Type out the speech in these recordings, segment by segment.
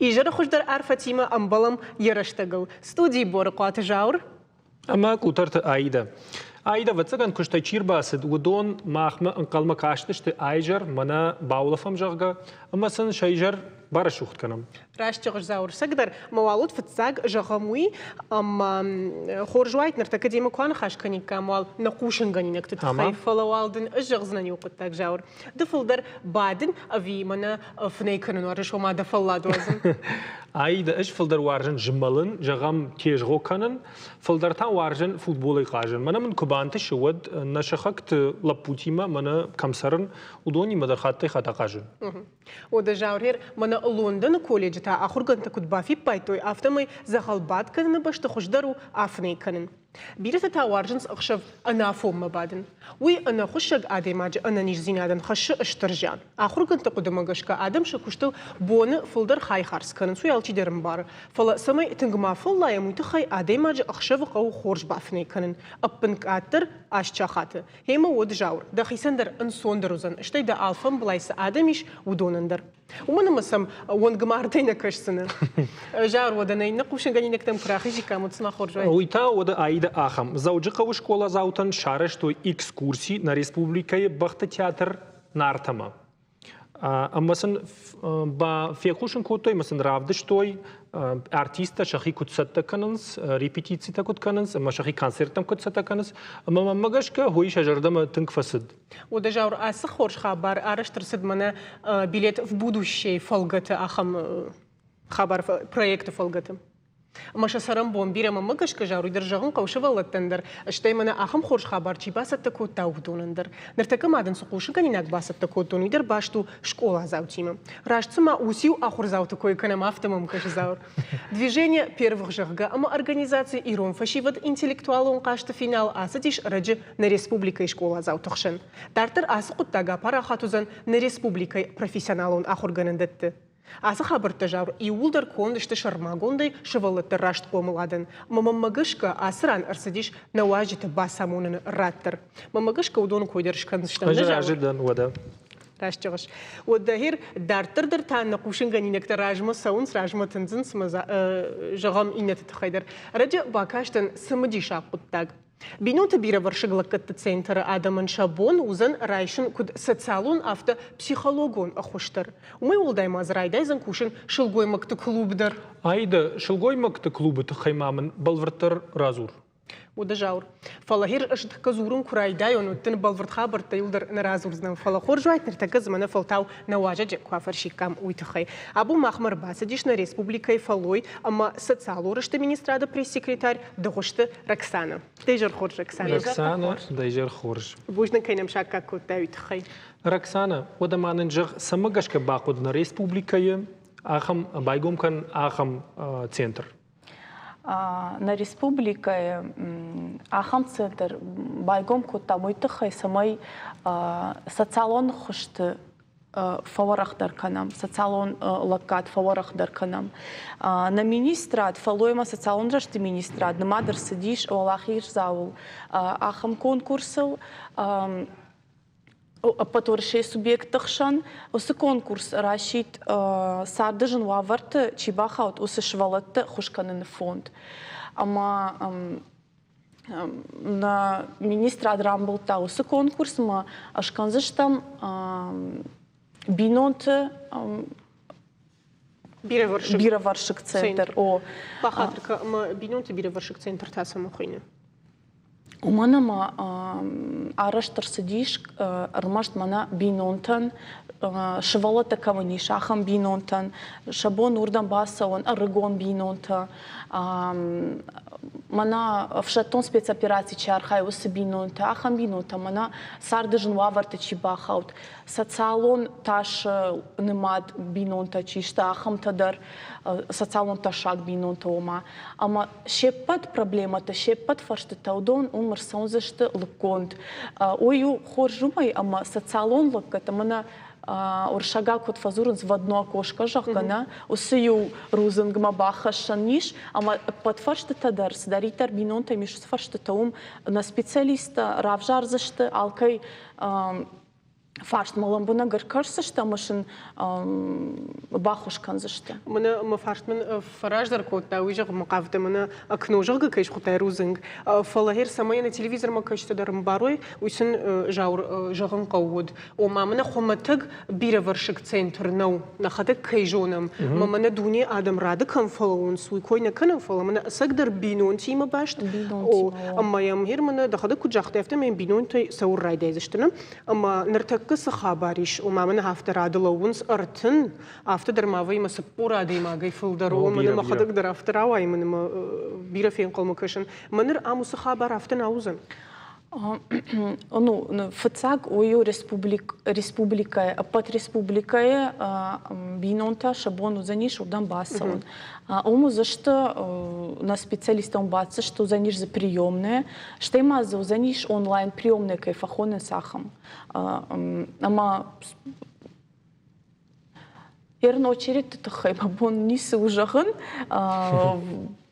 Изӕры хуыздӕр арфӕтимӕ ӕмбӕлӕм йӕ рӕстӕгыл. Студийы Борыхъуаты Зауыр ӕмӕ Къутӕрты Аидӕ. Аидӕ, ӕвӕццӕгӕн, куыстӕй чи рбацыд, уыдон махмӕ ӕнхъӕлмӕ кастысты айзӕр, мӕнӕ баулӕфӕм, зӕгъгӕ, ӕмӕ сын сӕ изӕр барӕсугъд кӕнӕм. Раст зӕгъыс, Зауыр, цӕгдӕр мӕ уал уыд фыццаг, зӕгъӕм уый, ӕмӕ хорз уаид, ныртӕккӕ демӕ куы аныхас кӕниккам уал нӕ хъусынгӕнинӕгты тыххӕй, фӕлӕ уал дын ӕз зӕгъдзынӕн иу хъуыддаг, Зауыр. Ды фылдӕр бадын ӕви мӕнӕ фынӕй кӕнын уарзыс, ома дӕ фӕллад уадзын? Аида, ӕз фылдӕр уарзын змӕлын, зӕгъӕм, тезгъо кӕнын, фылдӕр та уарзын футболӕй хъазын. Мӕнӕ мын куы бантысы, уӕд нӕ сыхӕгты лӕппутимӕ, мӕнӕ кӕм цӕрын, уыдонимӕ дӕр хаттӕй-хатт ахъазын. Уӕдӕ Заурер, мӕнӕ Лондоны колледжы та ахуыргӕндтӕ куыд бафиппайдтой, афтӕмӕй дзӕгъӕлбадт кӕныны бӕсты хуыздӕр у афынӕй кӕнын. Бирӕтӕ та уарзынц ӕхсӕв ӕнафонмӕ бадын. Уый ӕнӕхуыссӕг адӕймаджы ӕнӕниздзинадӕн хӕссы стыр зиан. Ахуыргӕндты хъуыдымӕ гӕсгӕ адӕм сӕ куыстыл боны фылдӕр хай хардз кӕнынц, уый алчидӕр ӕмбары. Фӕлӕ цӕмӕй тынг ма фӕллайӕм, уый тыххӕй адӕймаджы ӕхсӕвы хъӕуы хорз бафынӕй кӕнын, ӕппынкъаддӕр аст сахаты. Гъемӕ уӕд, Зауыр, дӕхицӕн дӕр ӕнцондӕр уыдзӕн, стӕй дӕ алфӕмблай цы адӕм ис, уыдонӕн дӕр. Уымӕн ӕмӕ сӕм уӕнгмардӕй нӕ кӕсдзынӕ. Зауыр, уӕдӕ нӕ иннӕ хъусынгӕнинӕгтӕм куы рахизиккам, уӕд цыма хорз уаид. Уый та уӕдӕ Аида ахӕм. Дзӕуджыхъӕуы скъоладзаутӕн сарӕзтой экскурси нӕ республикӕйы бӕхты театр Нартӕмӕ. Ӕмӕ сын фехъусын кодтой ӕмӕ сын равдыстой, артисттӕ сӕхи куыд цӕттӕ кӕнынц, репетицитӕ куыд кӕнынц ӕмӕ сӕхи концерттӕм куыд цӕттӕ кӕнынц. Ӕмӕ мӕнмӕ гӕсгӕ уый сӕ зӕрдӕмӕ тынг фӕцыд. Уӕдӕ, Зауыр, ацы хорз хабар арӕзт ӕрцыд мӕнӕ билет в будущее фӕлгӕты ахӕм хабар проекты фӕлгӕты. Ӕмӕ сӕ цӕрӕнбон бирӕ мӕнмӕ гӕсгӕ, Зауыр, уый дӕр зӕгъын хъӕуы сывӕллӕттӕн дӕр, стӕй мӕнӕ ахӕм хорз хабар чи бацӕттӕ кодта, уыдонӕн дӕр. Ныртӕккӕ ма дын цы хъусынгӕнинаг бацӕттӕ кодтон, уый дӕр баст у скъоладзаутимӕ. Раст цыма уыциу ахуырдзауты кой кӕнӕм, афтӕ мӕм кӕсы, Зауыр. Движение первых, зӕгъгӕ, ӕмӕ организаци Ирон фӕсивӕд интеллектуалон хъазты финал ацыдис ӕрӕджы нӕ республикӕйы скъоладзауты хсӕн. Дарддӕр ацы хъуыддаг апарахат уыдзӕн нӕ республикӕйы профессионалон ахуыргӕнӕндӕтты. Ацы хабӕрттӕ Зауыр иууылдӕр конд сты сӕрмагондӕй сывӕллӕтты раст хъомыладӕн. Ӕмӕ мӕнмӕ гӕсгӕ ацы ран ӕрцыдис нӕ уазджыты бацамоныны рад дӕр. Мӕнмӕ гӕсгӕ уыдоны кой дӕр скӕндзыстӕм. Ӕз разы дӕн, уӕдӕ. Раст зӕгъыс. Уӕддӕр дарддӕр дӕр та нӕ хъусынгӕнинӕгтӕ размӕ цӕуынц, размӕ тындзынц, ӕмӕ зӕгъӕм иннӕты тыххӕй дӕр. Ӕрӕджы бакастӕн цымыдисаг хъуыддаг. Бинонты бирӕвӕрсыг лӕггӕдты центры адӕмӕн сӕ бон уыдзӕн райсын куыд социалон, афтӕ психологон ӕххуыс дӕр. Уымӕй уӕлдай ма дзы райдайдзӕн кусын сылгоймӕгты клуб дӕр. Аида, сылгоймӕгты клубы тыххӕй ма мын бӕлвырддӕр радзур. Уыды Зауыр. Фӕлӕ гьер ӕз тӕккӕ дзурын куы райдайон, уӕд дын бӕлвырд хабӕрттӕ иуылдӕр нӕ радзурдзынӕн. Фӕлӕ хорз уаид ныртӕккӕ дзы мӕнӕ фӕлтау нӕ уазӕджы куы афӕрсиккам, уый тыххӕй. Абон махмӕ ӕрбацыдис нӕ республикӕйы фӕллой ӕмӕ социалон рӕзты министрады пресс-секретарь Дыгъуызты Роксана. Дӕ изӕр хорз, Роксана. Роксана, дӕ изӕр хорз. Бузныг, кӕй нӕм саккаг кодтай, уый тыххӕй. Роксана, уӕдӕ ма нын зӕгъ, цӕмӕ гӕсгӕ бахъуыд нӕ республикӕйы ахӕм байгом кӕн ахӕм центр? Нӕ республикӕйы ахӕм центр байгом кодтам уый тыххӕй, цӕмӕй социалон хуызты фӕуӕрӕхдӕр кӕнӕм, социалон лӕггад фӕуӕрӕхдӕр кӕнӕм. Нӕ министрад, фӕллоймӕ социалон рӕзты министрад нымад ӕрцыдис уӕлахиздзауыл ахӕм конкурсыл ӕппӕт Уӕрӕсейы субъектты хсӕн. Уыцы конкурс расидт царды зын уавӕрты чи бахауд, уыцы сывӕллӕтты ххуыс кӕныны фонд. Ӕмӕ нӕ министрад рамбылдта уыцы конкурсмӕ, скӕндзыстӕм бинонты бирӕвӕрсыг центр. О. Бахатыр ӕмӕ бинонты бирӕвӕрсыг центр та цӕмӕ хуыйны? Уымӕн ӕмӕ арӕзт ӕрцыдис ӕрмӕст мӕнӕ бинонтӕн, сывӕллӕттӕ кӕмӕн ис, ахӕм бинонтӕн, сӕ бон уырдӕм бацӕуын ӕрыгон бинонтӕ, мӕнӕ ӕфсӕддон спецоперацийы чи архайы, уыцы бинонтӕ, ахӕм бинонтӕ, мӕнӕ царды зын уавӕрты чи бахауд, социалон тасы нымад бинонтӕ чи сты, ахӕмтӕ дӕр, социалон тӕссаг бинонтӕ ома. Ӕмӕ се ппӕт проблемӕтӕ, се ппӕт фӕрстытӕ уыдон уым ӕрцӕудзысты лыггонд. Уый у хорз уымӕй, ӕмӕ социалон лӕггӕдтӕ мӕнӕ уырыссагау куыд фӕдзурынц, в одно окошко, зӕгъгӕ, нӕ, уыцы иу рудзынгмӕ баххӕссӕн ис, ӕмӕ ӕппӕт фӕрстытӕ дӕр, цыдӕриддӕр бинонтӕм ис, уыцы фӕрстытӕ уым нӕ специалисттӕ равзардзысты, алкӕй. Фарстмӕ лӕмбынӕг ӕркӕсдзысты ӕмӕ сын баххуыс кӕндзысты. Мӕнӕ мӕ фарст мын фӕраздӕр кодта, уый зӕгъы, мӕ хъавдӕ мӕнӕ окно зӕгъгӕ кӕй схуыдтай рудзынг. Фӕлӕ гъер цӕмӕй нӕ телевизормӕ кӕсджытӕ дӕр ӕмбарой, уый сын Зауыр зӕгъын хъӕуы уыд. Ома мӕнӕ хуымӕтӕг бирӕвӕрсыг центр нӕу, нӕхӕдӕг кӕй зонӕм, ӕмӕ мӕнӕ дуне адӕм рады кӕм фӕлӕууынц, уый кой нӕ кӕнӕм, фӕлӕ мӕнӕ ӕцӕгдӕр бинонтимӕ баст. О, ӕмӕ йӕм гъер мӕнӕ дӕхӕдӕг куыд загътай, афтӕмӕй бинонтӕй цӕуыл райдайдзысты, нӕ? Ӕмӕ ныртӕккӕ цы хабар ис, ома мӕнӕ афтӕ рады лӕууынц 30, афтӕ дӕр ма вӕййы 40 адӕймагӕй фылдӕр, о, мӕнӕ мӕхӕдӕг дӕр афтӕ рауайы, мӕнӕ мӕ бирӕ фенхъӕлмӕ кӕсын. Мӕ ныр ам уыцы хабар афтӕ нал уыдзӕн? Ну, фыццаг уый у республикӕйы, ӕппӕт республикӕйы бинонтӕ сӕ бон уыдзӕнис уырдӕм бацӕуын. Уым уыдзысты, нӕ специалисттӕ уым бацыдысты, уыдзӕнис дзы приемные, стӕй ма дзы уыдзӕнис онлайн приемные кӕй фӕхонынц, ахӕм. Ӕмӕ Ерын очередты тыххӕй мӕ бон ницы у зӕгъын.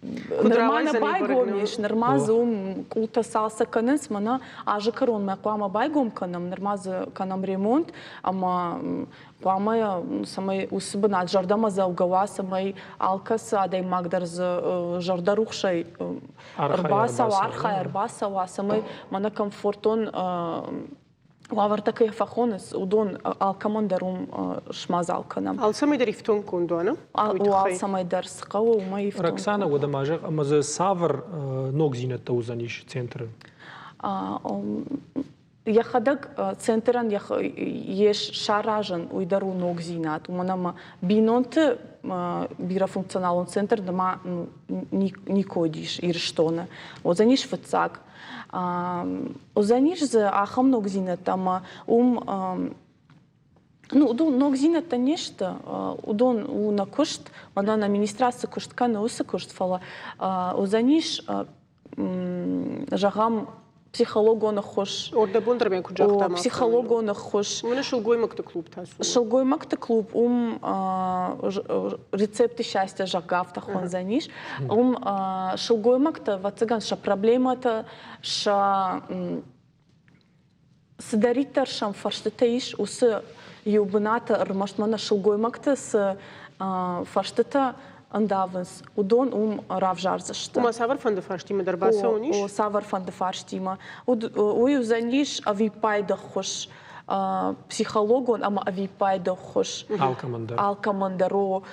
Нырма нӕ байгом ис, нырма дзы уым къултӕ цалцӕг кӕнынц, мӕнӕ азы кӕронмӕ хъуамӕ байгом кӕнӕм, нырма дзы кӕнӕм ремонт ӕмӕ хъуамӕ цӕмӕй уыцы бынат зӕрдӕмӕдзӕугӕ уа, цӕмӕй алкӕцы адӕймаг дӕр дзы зӕрдӕрухсӕй ӕрбацӕуа, архайа, ӕрбацӕуа, цӕмӕй мӕнӕ комфортон уавӕртӕ кӕй фӕхонынц, уыдон алкӕмӕн дӕр уым смадзал кӕнӕм. Алцӕмӕй дӕр ифтонггонд уа, нӕ? Алцӕмӕй дӕр цы хъӕуы, уымӕй ифтонггонд. Роксана, уӕдӕ ма зӕгъ, ӕмӕ дзы цавӕр ногдзинӕдтӕ уыдзӕнис центры? Йӕхӕдӕг центрӕн йе саразын, уый дӕр у ногдзинад, уымӕн ӕмӕ бинонты бирӕфункционалон центр нырма никуы уыдис Ирыстоны. Уыдзӕнис фыццаг. Уыдзӕнис дзы ахӕм ногдзинӕдтӕ, ӕмӕ уым ну, уыдон ногдзинӕдтӕ не сты, уыдон у нӕ куыст, мӕнӕ нӕ министрад цы куыст кӕны, уыцы куыст, фӕлӕ уыдзӕнис, зӕгъӕм, психологон ӕххуыс. Ордӕбон дӕр куыд загътам, психологон ӕххуыс. Уымӕн сылгоймӕгты клуб та цы? Сылгоймӕгты клуб уым рецепты счастья, зӕгъгӕ, афтӕ хондзӕнис. Уым сылгоймӕгтӕ, ӕвӕццӕгӕн, сӕ проблемӕтӕ, сӕ цыдӕриддӕр сӕм фӕрстытӕ ис, уыцы иу бынаты ӕрмӕст мӕнӕ сылгоймӕгты цы фӕрстытӕ ӕндавынц, уыдон уым равзардзысты. Ома цавӕрфӕнды фарстимӕ дӕр бацӕуӕн ис? О, цавӕрфӕнды фарстимӕ. Уый уыдзӕнис ӕвиппайды ӕххуыс, психологон ӕмӕ ӕвиппайды ӕххуыс. Алкӕмӕн дӕр. Алкӕмӕн дӕр, о.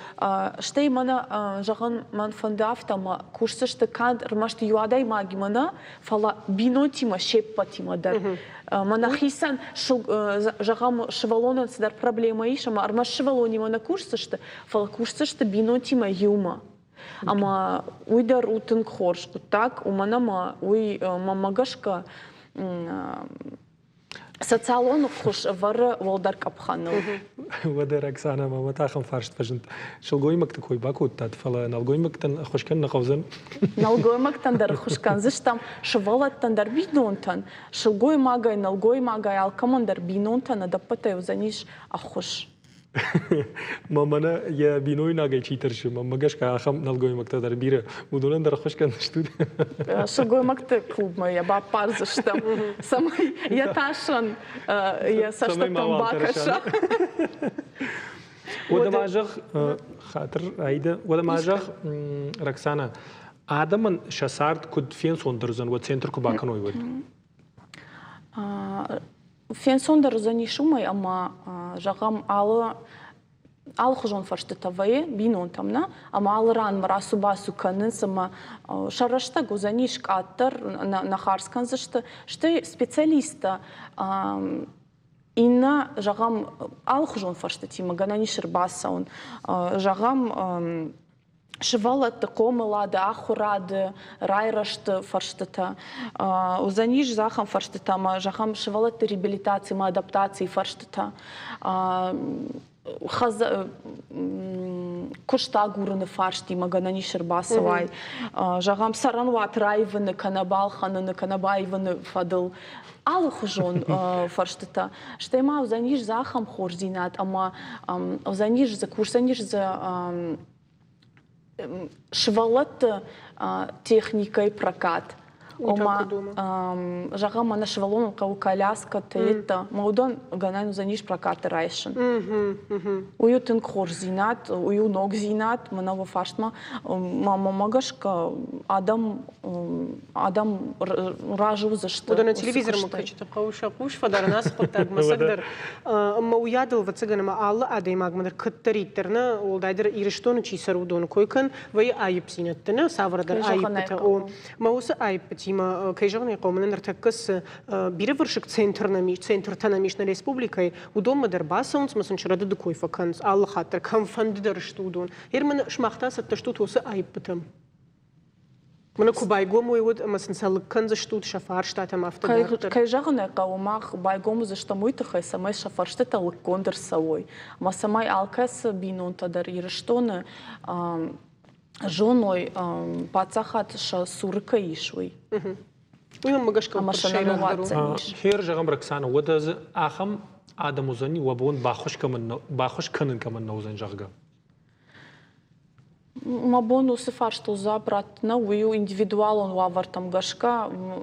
Стӕй мӕнӕ, зӕгъын, мӕн фӕнды афтӕ, ӕмӕ кусдзысты канд ӕрмӕст иу адӕймагимӕ нӕ, фӕлӕ бинонтимӕ се ппӕтимӕ дӕр. Мӕнӕ хицӕн, зӕгъӕм, сывӕллонӕн цыдӕр проблемӕ ис, ӕмӕ ӕрмӕст сывӕллонимӕ нӕ кусдзысты, фӕлӕ кусдзысты бинонтимӕ иумӕ. Ӕмӕ уый дӕр у тынг хорз хъуыддаг, уымӕн ӕмӕ уый, мӕнмӕ гӕсгӕ, социалон ӕххуыс ӕвӕры уӕлдӕр къӕпхӕныл. Уӕдӕ Роксана, мӕ ахӕм фарст фӕзынд. Сылгоймӕгты кой бакодтат, фӕлӕ нӕлгоймӕгтӕн ӕххуыс кӕнын нӕ хъӕудзӕн? Нӕлгоймӕгтӕн дӕр ӕххуыс кӕндзыстӕм, сывӕллӕттӕн дӕр, бинонтӕн. Сылгоймагӕй, нӕлгоймагӕй алкӕмӕн дӕр бинонтӕн ӕдӕппӕтӕй уыдзӕнис ӕххуыс. Мӕ мӕнӕ йӕ бинойнагӕй чи тӕрсы, мӕнмӕ гӕсгӕ ахӕм нӕлгоймӕгтӕ дӕр бирӕ. Уыдонӕн дӕр ӕххуыс кӕндзыстут? Сылгоймӕгты клубмӕ йӕ баппардзыстӕм, цӕмӕй йӕ тасӕн йӕ цӕстытӕм бакӕса. Уӕдӕ ма зӕгъ, хатыр, Аида, уӕдӕ ма зӕгъ, Роксана, адӕмӕн сӕ цард куыд фенцондӕр уыдзӕн, уӕд центр куы бакӕной, уӕд? Фенцондӕр уыдзӕнис уымӕй, ӕмӕ, зӕгъӕм, алы алыхуызон фӕрстытӕ вӕййы бинонтӕм, нӕ? Ӕмӕ алы ранмӕ рацу-бацу кӕнынц ӕмӕ сӕ рӕстӕг уыдзӕнис къаддӕр, нӕ хардз кӕндзысты. Стӕй специалисттӕ иннӕ, зӕгъӕм, алыхуызон фӕрстытимӕ гӕнӕн ис ӕрбацӕуын. Зӕгъӕм, сывӕллӕтты хъомылады, ахуырады, райрӕзты фӕрстытӕ. Уыдзӕнис ахӕм фӕрстытӕ ӕмӕ, зӕгъӕм, сывӕллӕтты реабилитаци ӕмӕ адаптацийы фӕрстытӕ. Куыст агурыны фарстимӕ гӕнӕн ис ӕрбацӕуай. Зӕгъӕм, цӕрӕнуат раивыны кӕнӕ балхӕныны кӕнӕ баивыны фӕдыл алыхуызон фӕрстытӕ. Стӕй ма уыдзӕнис дзы ахӕм хорздзинад ӕмӕ уыдзӕнис дзы, кусдзӕнис дзы сывӕллӕтты техникӕйы прокат. Ома, зӕгъӕм, мӕнӕ сывӕллонӕн хъӕуы коляскӕтӕ, йедтӕ, мӕ уыдон гӕнӕн уыдзӕнис прокаты райсын. Уый у тынг хорздзинад, уый у ногдзинад, мӕнӕ уӕ фарстмӕ мӕмӕ гӕсгӕ адӕм адӕм разы уыдзысты. Уыдоны телевизормӕ кӕсджыты хъӕуы сӕ хъус фӕдарын ацы хъуыддагмӕ цӕгдӕр. Ӕмӕ уыйадыл, ӕвӕццӕгӕн, ӕмӕ алы адӕймагмӕ дӕр кӕддӕриддӕр нӕ, уӕлдайдӕр Ирыстоны чи цӕры, уыдоны кой кӕн, вӕййы аипдзинӕдтӕ, нӕ, цавӕрдӕр аиппытӕ. О, мӕ уыцы аиппытимӕ, кӕй зӕгъын ӕй хъӕуы, мӕнӕ ныртӕккӕ цы бирӕвӕрсыг центр нӕм ис, центртӕ нӕм ис нӕ республикӕйы, уыдонмӕ дӕр бацӕуынц ӕмӕ сын сӕ кой фӕкӕнынц алы хатт дӕр, кӕмфӕнды дӕр сты уыдон. Гъер мын сымах та цӕттӕ стут уыцы аиппытӕм? Мӕнӕ куы байгом уой, уӕд ӕмӕ сын сӕ лыг кӕндзыстут сӕ фарстатӕм афтӕ дарддӕр. Кӕй зӕгъын ӕй хъӕуы, мах байгом уыдзыстӕм уый тыххӕй, цӕмӕй сӕ фӕрстытӕ лыггонд ӕрцӕуой. Ӕмӕ цӕмӕй алкӕцы бинонтӕ дӕр Ирыстоны зоной, паддзахад сӕ цуры кӕй ис, уый. Уый мӕнмӕ гӕсгӕ ӕмӕ сӕ нӕ ныууадздзӕнис. Хер, зӕгъӕм, Роксана, уӕдӕ дзы ахӕм адӕм уыдзӕни, уӕ бон баххуыс кӕнын кӕмӕн нӕ уыдзӕн, зӕгъгӕ? Мӕ бон уыцы фарстыл дзуапп раттын нӕу, уый у индивидуалон уавӕртӕм гӕсгӕ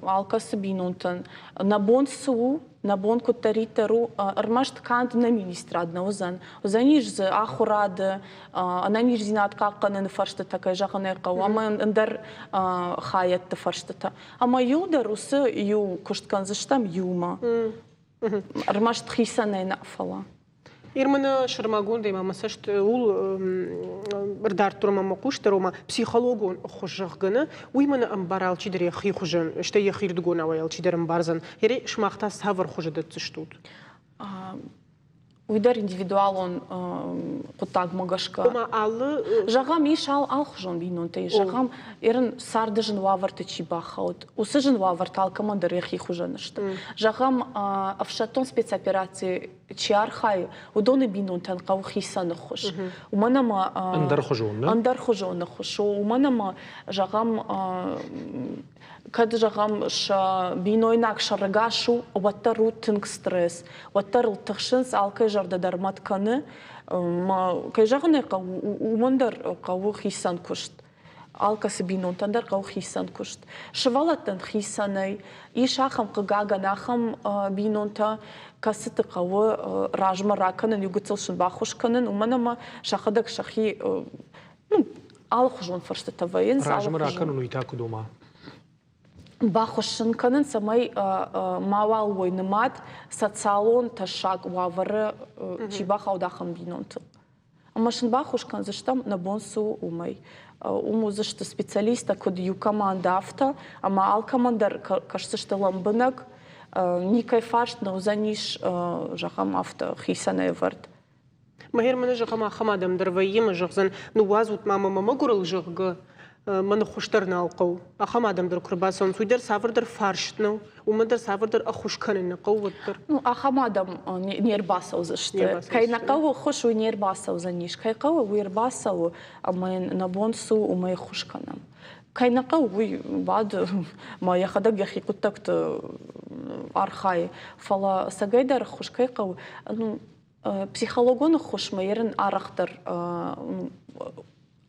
алкӕцы бинонтӕн нӕ бон цы у, нӕ бон куыддӕриддӕр у, ӕрмӕст канд нӕ министрад нӕ уыдзӕн. Уыдзӕнис дзы ахуырады, ӕнӕниздзинад хъахъхъӕныны фӕрстытӕ, кӕй зӕгъын ӕй хъӕуы, ӕмӕ ӕндӕр хайӕдты фӕрстытӕ. Ӕмӕ иу дӕр уыцы иу куыст кӕндзыстӕм иумӕ. Ӕрмӕст хицӕнӕй нӕ, фӕлӕ. Ирманы сӕрмагондӕй ма мӕ цӕст ууыл ӕрдардтон ӕмӕ мӕ хъус дӕр, ома психологон ӕххуыс зӕгъгӕ нӕ, уый мӕнӕ ӕмбары алчидӕр йӕхи хуызӕн, стӕй йӕхирдыгонау ӕй алчидӕр ӕмбардзӕн. Ере сымах та цавӕр хуызы дӕтдзыстут? Уый дӕр индивидуалон хъуыддагмӕ гӕсгӕ. Ома алы Зӕгъӕм, ис алхуызон бинонтӕ ис. Зӕгъӕм, ерын царды зын уавӕрты чи бахауд, уыцы зын уавӕртӕ алкӕмӕн дӕр йӕхи хуызӕн сты. Зӕгъӕм, ӕфсӕддон спецоперацийы чи архайы, уыдоны бинонтӕн хъӕуы хицӕн ӕххуыс. Уымӕн ӕмӕ ӕндӕрхуызон, нӕ? Ӕндӕрхуызон ӕххуыс. Уымӕн ӕмӕ, зӕгъӕм, кӕд, зӕгъӕм, сӕ бинойнаг сӕрӕгас у, уӕддӕр у тынг стресс, уӕддӕр ыл тыхсынц, алкӕй зӕрдӕ дӕр мӕт кӕны. Кӕй зӕгъын ӕй хъӕуы, уымӕн дӕр хъӕуы хицӕн куыст. Алкӕцы бинонтӕн дӕр хъӕуы хицӕн куыст. Сывӕллӕттӕн хицӕнӕй ис ахӕм, хъыгагӕн, ахӕм бинонтӕ, кӕцыты хъӕуы размӕ ракӕнын, иу гыццыл сын баххуыс кӕнын, уымӕн ӕмӕ сӕхӕдӕг сӕхи ну, алыхуызон фӕрстытӕ вӕййынц. Размӕ ракӕнын уый та куыд ома? Баххуыс сын кӕнын, цӕмӕй мауал уой нымад социалон тӕссаг уавӕры чи бахауд, ахӕм бинонтыл. Ӕмӕ сын баххуыс кӕндзыстӕм, нӕ бон цы у, уымӕй. Уым уыдзысты специалисттӕ, куыд иу командӕ, афтӕ, ӕмӕ алкӕмӕн дӕр кӕсдзысты лӕмбынӕг, никӕй фарст нӕ уыдзӕнис, зӕгъӕм, афтӕ хицӕнӕй ӕвӕрд. Мӕ мӕнӕ зӕгъӕм, ахӕм адӕм дӕр вӕййы, мӕ зӕгъдзӕн, ныууадзут ма мӕ мӕ мӕгуырыл, зӕгъгӕ, мӕ ныххуыс дӕр нал хъӕуы. Ахӕм адӕм дӕр куы рбацӕуынц, уый дӕр цавӕрдӕр фарст нӕу, уымӕн дӕр цавӕрдӕр ӕххуыс кӕнын нӕ хъӕуы уӕддӕр. Ну, ахӕм адӕм не рбацӕудзысты. Кӕй нӕ хъӕуы ӕххуыс, уый не рбацӕудзӕнис. Кӕй хъӕуы, уый ӕрбацӕуы, ӕмӕ йын нӕ бон цы у, уымӕй ӕххуыс кӕнӕм. Кӕй нӕ хъӕуы, уый бады, ма йӕхӕдӕг йӕхи хъуыддӕгты архайы. Фӕлӕ цӕгӕйдӕр ӕххуыс кӕй хъӕуы, ну, психологон ӕххуысмӕ ерын арӕхдӕр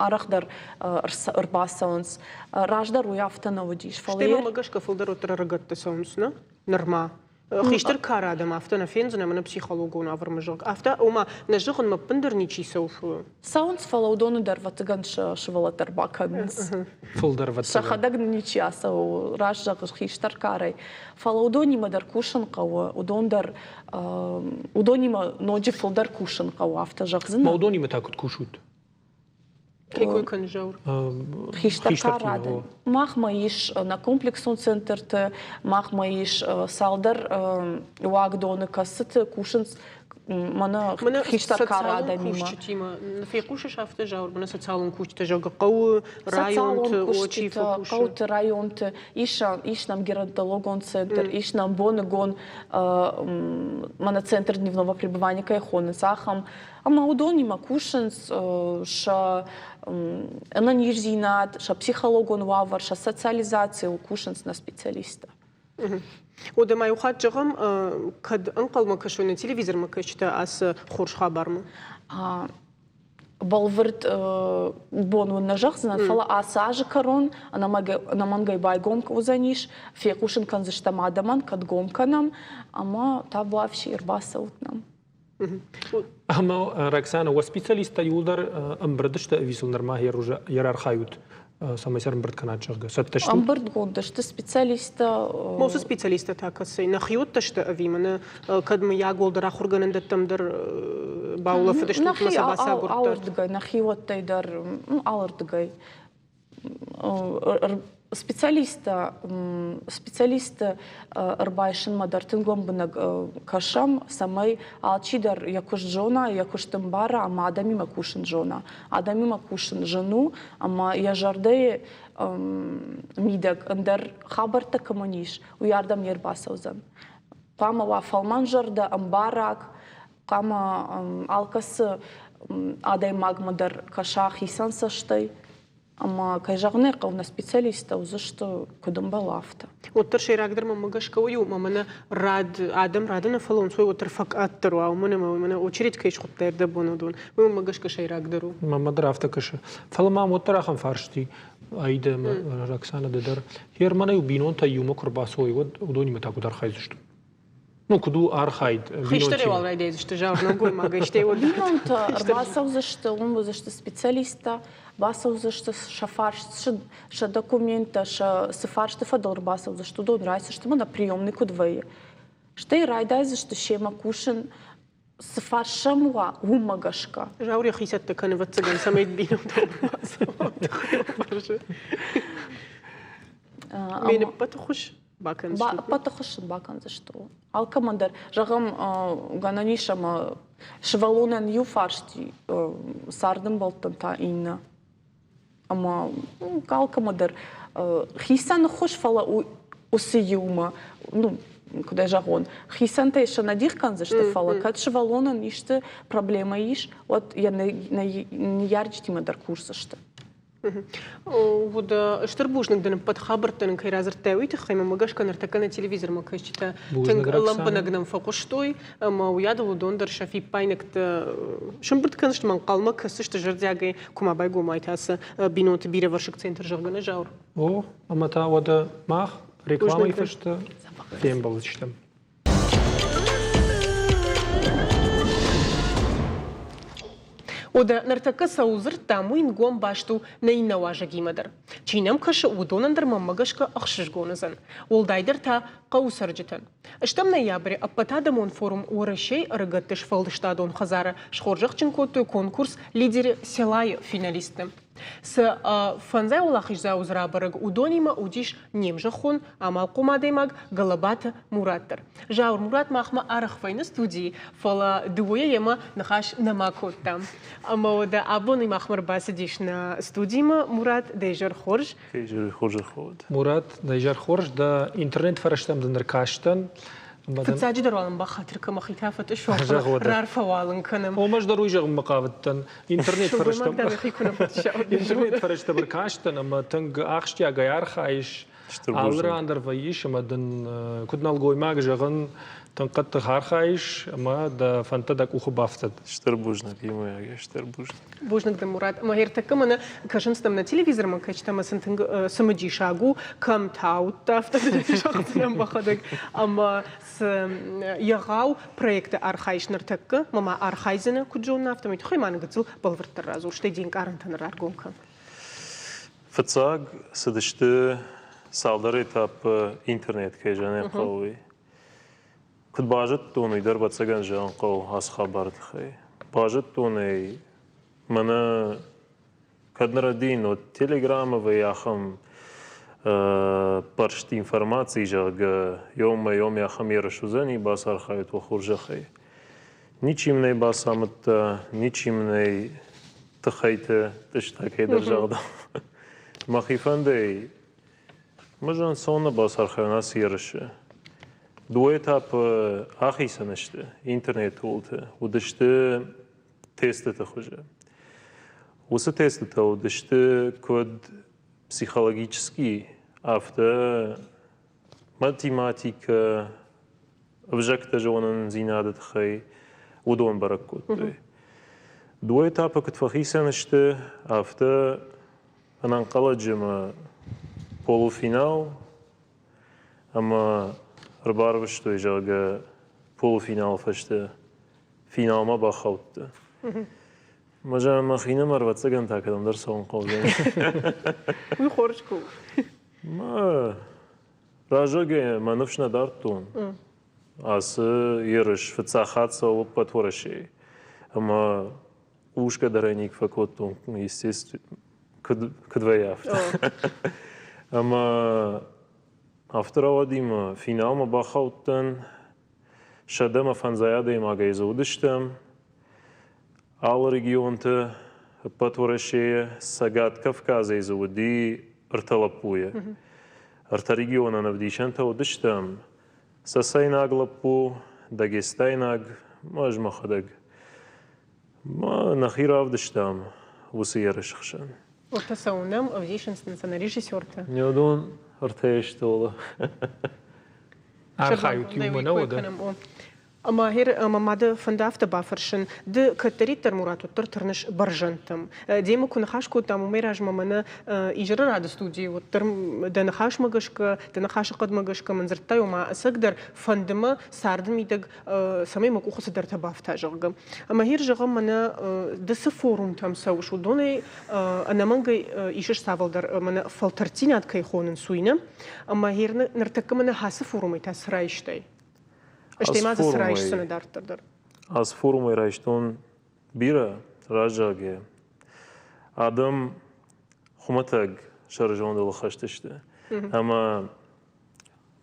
арӕхдӕр ӕрбацӕуынц. Раздӕр уый афтӕ нӕ уыдис. Фӕлӕ Стӕй мӕм гӕсгӕ фылдӕр уӕддӕр ӕрыгӕтты цӕуынц, нӕ? Нырма. Хистӕр кары адӕм афтӕ нӕ фендзынӕ, мӕнӕ психологон уавӕрмӕ зӕгъ. Афтӕ, ома, нӕ зӕгъын, мӕ ӕппындӕр ничи цӕуы. Цӕуынц, фӕлӕ уыдоны дӕр ӕвӕццӕгӕн сӕ сывӕллӕттӕ ӕрбакӕнынц. Фылдӕр ӕвӕццӕгӕн. Сӕхӕдӕг ничи ацӕуы, раст зӕгъыс, хистӕр карӕй. Фӕлӕ уыдонимӕ дӕр кусын хъӕуы, уыдон дӕр уыдонимӕ ноджы фылдӕр кусын хъӕуы, афтӕ зӕгъдзынӕ. Ма уыдонимӕ та куыд кусут? Кӕй кой кӕны Зауыр? Хистӕр кары Махмӕ ис нӕ комплексон центрты, махмӕ ис цалдӕр уагдоны, кӕцыты кусынц мӕнӕ хистӕр кары адӕмимӕ. Кусджытимӕ фехъусыс афтӕ, Зауыр, мӕнӕ социалон кусджытӕ, зӕгъгӕ, хъӕуы, районты, чи фӕкусы? Хъӕуты, районты ис, ис нӕм геронтологон центр, ис нӕм боныгон мӕнӕ центр дневного пребывания кӕй хонынц, ахӕм. Ӕмӕ уыдонимӕ кусынц сӕ ӕнӕниздзинад, сӕ психологон уавӕр, сӕ социализацийыл кусынц нӕ специалисттӕ. Уӕдӕ ма иу хатт зӕгъӕм, кӕд ӕнхъӕлмӕ кӕсой нӕ телевизормӕ кӕсджытӕ ацы хорз хабармӕ? Бӕлвырд бон уын нӕ зӕгъдзынӕн, фӕлӕ ацы азы кӕрон ӕнӕмӕнгӕй байгом уыдзӕнис, фехъусын кӕндзыстӕм адӕмӕн, кӕд гом кӕнӕм, ӕмӕ табуафси ӕрбацӕут нӕм. Ӕмӕ Роксана, уӕ специалисттӕ иууылдӕр ӕмбырд сты ӕви сыл нырма йӕ архайут, цӕмӕй сӕ ӕрӕмбырд кӕнат, зӕгъгӕ, цӕттӕ стут? Ӕмбырдгонд сты специалисттӕ. Уыцы специалисттӕ та кӕцӕй? Нӕхиуӕттӕ сты ӕви мӕнӕ кӕд мыййаг уӕлдӕр ахуыргӕнӕндӕттӕм дӕр баулӕфыдыстут ӕмӕ сӕ бацагуырдтат? Алырдыгӕй, нӕхиуӕттӕй дӕр, алырдыгӕй. Специалисттӕ специалистты ӕрбайсынмӕ дӕр тынг лӕмбынӕг кӕсӕм, цӕмӕй алчидӕр йӕ куыст зона, йӕ куыст ӕмбара ӕмӕ адӕмимӕ кусын зона. Адӕмимӕ кусын зын у ӕмӕ йӕ зӕрдӕйы мидӕг ӕндӕр хабӕрттӕ кӕмӕн ис, уый ардӕм не рбацӕудзӕн. Хъуамӕ уа фӕлмӕнзӕрдӕ, ӕмбараг, хъуамӕ алкӕцы адӕймагмӕ дӕр кӕса хицӕн цӕстӕй. Ӕмӕ, кӕй зӕгъын ӕй хъӕуы, нӕ специалисттӕ уыдзысты, куыд ӕмбӕлы, афтӕ. Уӕддӕр сӕйрагдӕр мӕнмӕ гӕсгӕ уый у, ӕмӕ мӕнӕ рад, адӕм рады нӕ фӕлонцой, уӕддӕр фӕкъаддӕр уа, уымӕн ӕмӕ мӕнӕ очередь кӕй схуыдта ӕрдӕбон уыдон, уый мӕнмӕ гӕсгӕ сӕйрагдӕр у. Мӕнмӕ дӕр афтӕ кӕсы. Фӕлӕ мӕм уӕддӕр ахӕм фарст и, Аидӕ ӕмӕ Роксана ды дӕр. Германӕй бинонтӕ иумӕ куы рбацӕуой, уӕд уыдонимӕ та куыд архайдзыстут? Ну, куыд у архайд Хистӕрӕй уал райдайдзысты зӕгъ нӕлгоймагӕй, стӕй уӕд Бинонтӕ ӕрбацӕудзысты, уым уыдзысты специалисттӕ, бацӕудзысты сӕ фарст, сӕ документтӕ, сӕ цы фарсты фӕдыл ӕрбацӕудзысты, уыдон райсдзысты, мӕнӕ приемный куыд вӕййы. Стӕй райдайдзысты семӕ кусын, цы фарс сӕм уа, уымӕ гӕсгӕ. Зауыр йӕхи цӕттӕ кӕны, ӕвӕццӕгӕн, цӕмӕй бинонтӕ ӕрбацӕуа. Ме ныппӕты хуыз бакӕндзыстут? Ӕппӕты хуыз сын бакӕндзысты. Алкӕмӕн дӕр, зӕгъӕм, гӕнӕн ис ӕмӕ сывӕллонӕн иу фарст, цардӕмбӕлттӕн та иннӕ. Ӕмӕ алкӕмӕ дӕр хицӕн хуыз, фӕлӕ уыцы иумӕ, ну, куыд ӕй зӕгъон, хицӕнтӕй сӕ нӕ дих кӕндзысты, фӕлӕ кӕд сывӕллонӕн исты проблемӕ ис, уӕд йӕ ныййарджытимӕ дӕр кусдзысты. Уӕд стыр бузныг дын ӕппӕт хабӕрттӕ нын кӕй радзырдтай, уый тыххӕй. Мӕнмӕ гӕсгӕ ныртӕккӕ нӕ телевизормӕ кӕсджытӕ тынг лӕмбынӕг нӕм фӕхъуыстой, ӕмӕ уыйадыл уыдон дӕр сӕ фиппаинӕгтӕ сӕмбырд кӕндзысты, ӕмӕ ӕнхъӕлмӕ кӕсдзысты зӕрдиагӕй, куы ма байгом уайт ацы бинонты бирӕвӕрсыг центр, зӕгъгӕ, нӕ Зауыр. О, ӕмӕ та уӕдӕ мах рекламӕйы фӕстӕ фембӕлдзыстӕм. Уӕдӕ ныртӕккӕ цӕуыл дзырдтам, уый нгом баст у нӕ иннӕ уазӕгимӕ дӕр. Чи нӕм кӕсы, уыдонӕн дӕр мӕнмӕ гӕсгӕ ӕхсызгон уыдзӕн. Уӕлдайдӕр та хъӕуы цӕрджытӕн. Стӕм ноябры ӕппӕтадӕмон форум Уӕрӕсейы ӕрыгӕтты сфӕлдыстадон хӕдзары схорзӕхджын кодтой конкурс «Лидеры села»-йы финалистты. Цы фӕндзай уӕлахиздзау дзы рабӕрӕг, уыдонимӕ уыдис не мзӕххон амалхъом адӕймаг Гӕлӕбаты Мурат дӕр. Зауыр Мурат махмӕ арӕх фӕйны студийы, фӕлӕ дыууӕйӕ йемӕ ныхас нӕма кодтам. Ӕмӕ уӕдӕ абон махмӕ ӕрбацыдис нӕ студимӕ Мурат, дӕ изӕр хорз. Изӕр хорз ӕрхауд. Мурат, дӕ изӕр хорз, дӕ интернет-фӕрӕзтӕм дын ӕркастӕн. Фыццаджыдӕр уал ын бахатыр кӕн, мӕхи та фӕтъыссон, рарфӕ уал ын кӕнӕм. Омӕ ӕз дӕр уый зӕгъынмӕ хъавыдтӕн. Интернет-фӕрӕзтӕм интернет-фӕрӕзтӕм ӕркастӕн ӕмӕ тынг ахсджиагӕй архайыс, алы ран дӕр вӕййыс ӕмӕ дын куыд нӕлгоймаг зӕгъын, тынг хъӕддых архайыс ӕмӕ дӕ фӕндтӕ дӕ къухы бафтӕд. Стыр бузныг, иумӕйагӕй стыр бузныг. Бузныг дын, Мурат. Ӕмӕ ӕртӕккӕ мӕнӕ кӕсынц дӕм нӕ телевизормӕ кӕсджытӕ ӕмӕ сын тынг цымыдисаг у, кӕм та уыдтӕ, афтӕ зӕгъдзынӕн мӕхӕдӕг. Ӕмӕ цы егъау проекты архайыс ныртӕккӕ, ӕмӕ ма архайдзынӕ, куыд зонын, афтӕмӕй тыххӕй ма нын гыццыл бӕлвырддӕр радзур, стӕй де нкъарӕнтӕ нын раргом кӕн. Фыццаг цыдысты цалдӕр этапы интернет кӕй зӕгъын хъӕуы, уый. Куыд базыдтон, уый дӕр ӕвӕццӕгӕн зӕгъын хъӕуы ацы хабары тыххӕй. Базыдтон ӕй, мӕнӕ кӕд ныр ӕдин, уӕд Телеграмы вӕййы ахӕм ппӕрст информаци, зӕгъгӕ, ёмӕ ёмӕ ахӕм ерыс уыдзӕни, бацархайут уӕ хорзӕхӕй. Ничи мын ӕй бацамыдта, ничи мын ӕй тыххӕйты тъыста кӕйдӕр загъдау. Мӕхи фӕндӕй Мӕ ӕнцон нӕ бацархайон ацы ерысы. Дыууӕ этапы ахицӕн сты интернеты уылты, уыдысты тестыты хуызы. Уыцы тестытӕ уыдысты куыд психологический, афтӕ математикӕ, ӕвзӕгтӕ зонындзинады тыххӕй уыдон бӕрӕг кодтой. Дыууӕ этапы куыд фӕхицӕн сты, афтӕ ӕнӕнхъӕлӕджы мӕ полуфинал ӕмӕ ӕрбарвыстой, зӕгъгӕ, полуфиналы фӕстӕ финалмӕ бахаудтӕ. Мӕ зӕгъын, мӕхинымӕр, ӕвӕццӕгӕн та кӕдӕмдӕр цӕуын хъӕудзӕн. Уый хорз куы у. Мӕ раззагӕй мӕ ныфс нӕ дардтон. Ацы ерыс фыццаг хатт цӕуы ӕппӕт Уӕрӕсейы. Ӕмӕ хъусгӕ дӕр ӕй никуы фӕкодтон, естественно, куыд вӕййы афтӕ. Ӕмӕ афтӕ рауади мӕ финалмӕ бахаудтӕн. 105 адӕймагӕй дзы уыдыстӕм. Алы регионты, ӕппӕт Уӕрӕсейы, Цӕгат Кавказӕй дзы уыди ӕртӕ лӕппуйы. Ӕртӕ регионӕн ӕвдисӕнтӕ уыдыстӕм. Цӕцӕйнаг лӕппу, дагестайнаг, ӕз мӕхӕдӕг. Нӕхи равдыстам уыцы ерысы хсӕн. Ортӕ цӕуынӕм ӕвдисынц нын сӕ нӕ режиссертӕ. Уыдон ӕртӕйы стъолы. Архайут иумӕ, нӕ уӕдӕ? Ӕмӕ гъер мӕ мады фӕнды афтӕ бафӕрсын, ды кӕддӕриддӕр, Мурат, уӕддӕр тырныс бӕрзӕндтӕм. Демӕ куы ныхас кодтам, уымӕй размӕ мӕнӕ изӕры рады студийы уӕддӕр дӕ ныхасмӕ гӕсгӕ, дӕ ныхасы хъӕдмӕ гӕсгӕ мын дзырдтай, ома ӕцӕгдӕр фӕнды мӕ царды мидӕг, цӕмӕй мӕ къухы цыдӕртӕ бафта, зӕгъгӕ. Ӕмӕ гъер зӕгъӕм, мӕнӕ ды цы форумтӕм цӕуыс, уыдонӕй ӕнӕмӕнгӕй исыс цавӕлдӕр мӕнӕ фӕлтӕрддзинад кӕй хонынц, уый нӕ? Ӕмӕ гъер ныртӕккӕ мӕнӕ ацы форумӕй та цы райстай? Стӕй ма дзы цы райсдзынӕ дарддӕр дӕр? Ацы форумӕй райстон бирӕ раззагӕй. Адӕм хуымӕтӕг сӕрызондыл хӕст сты. Ӕмӕ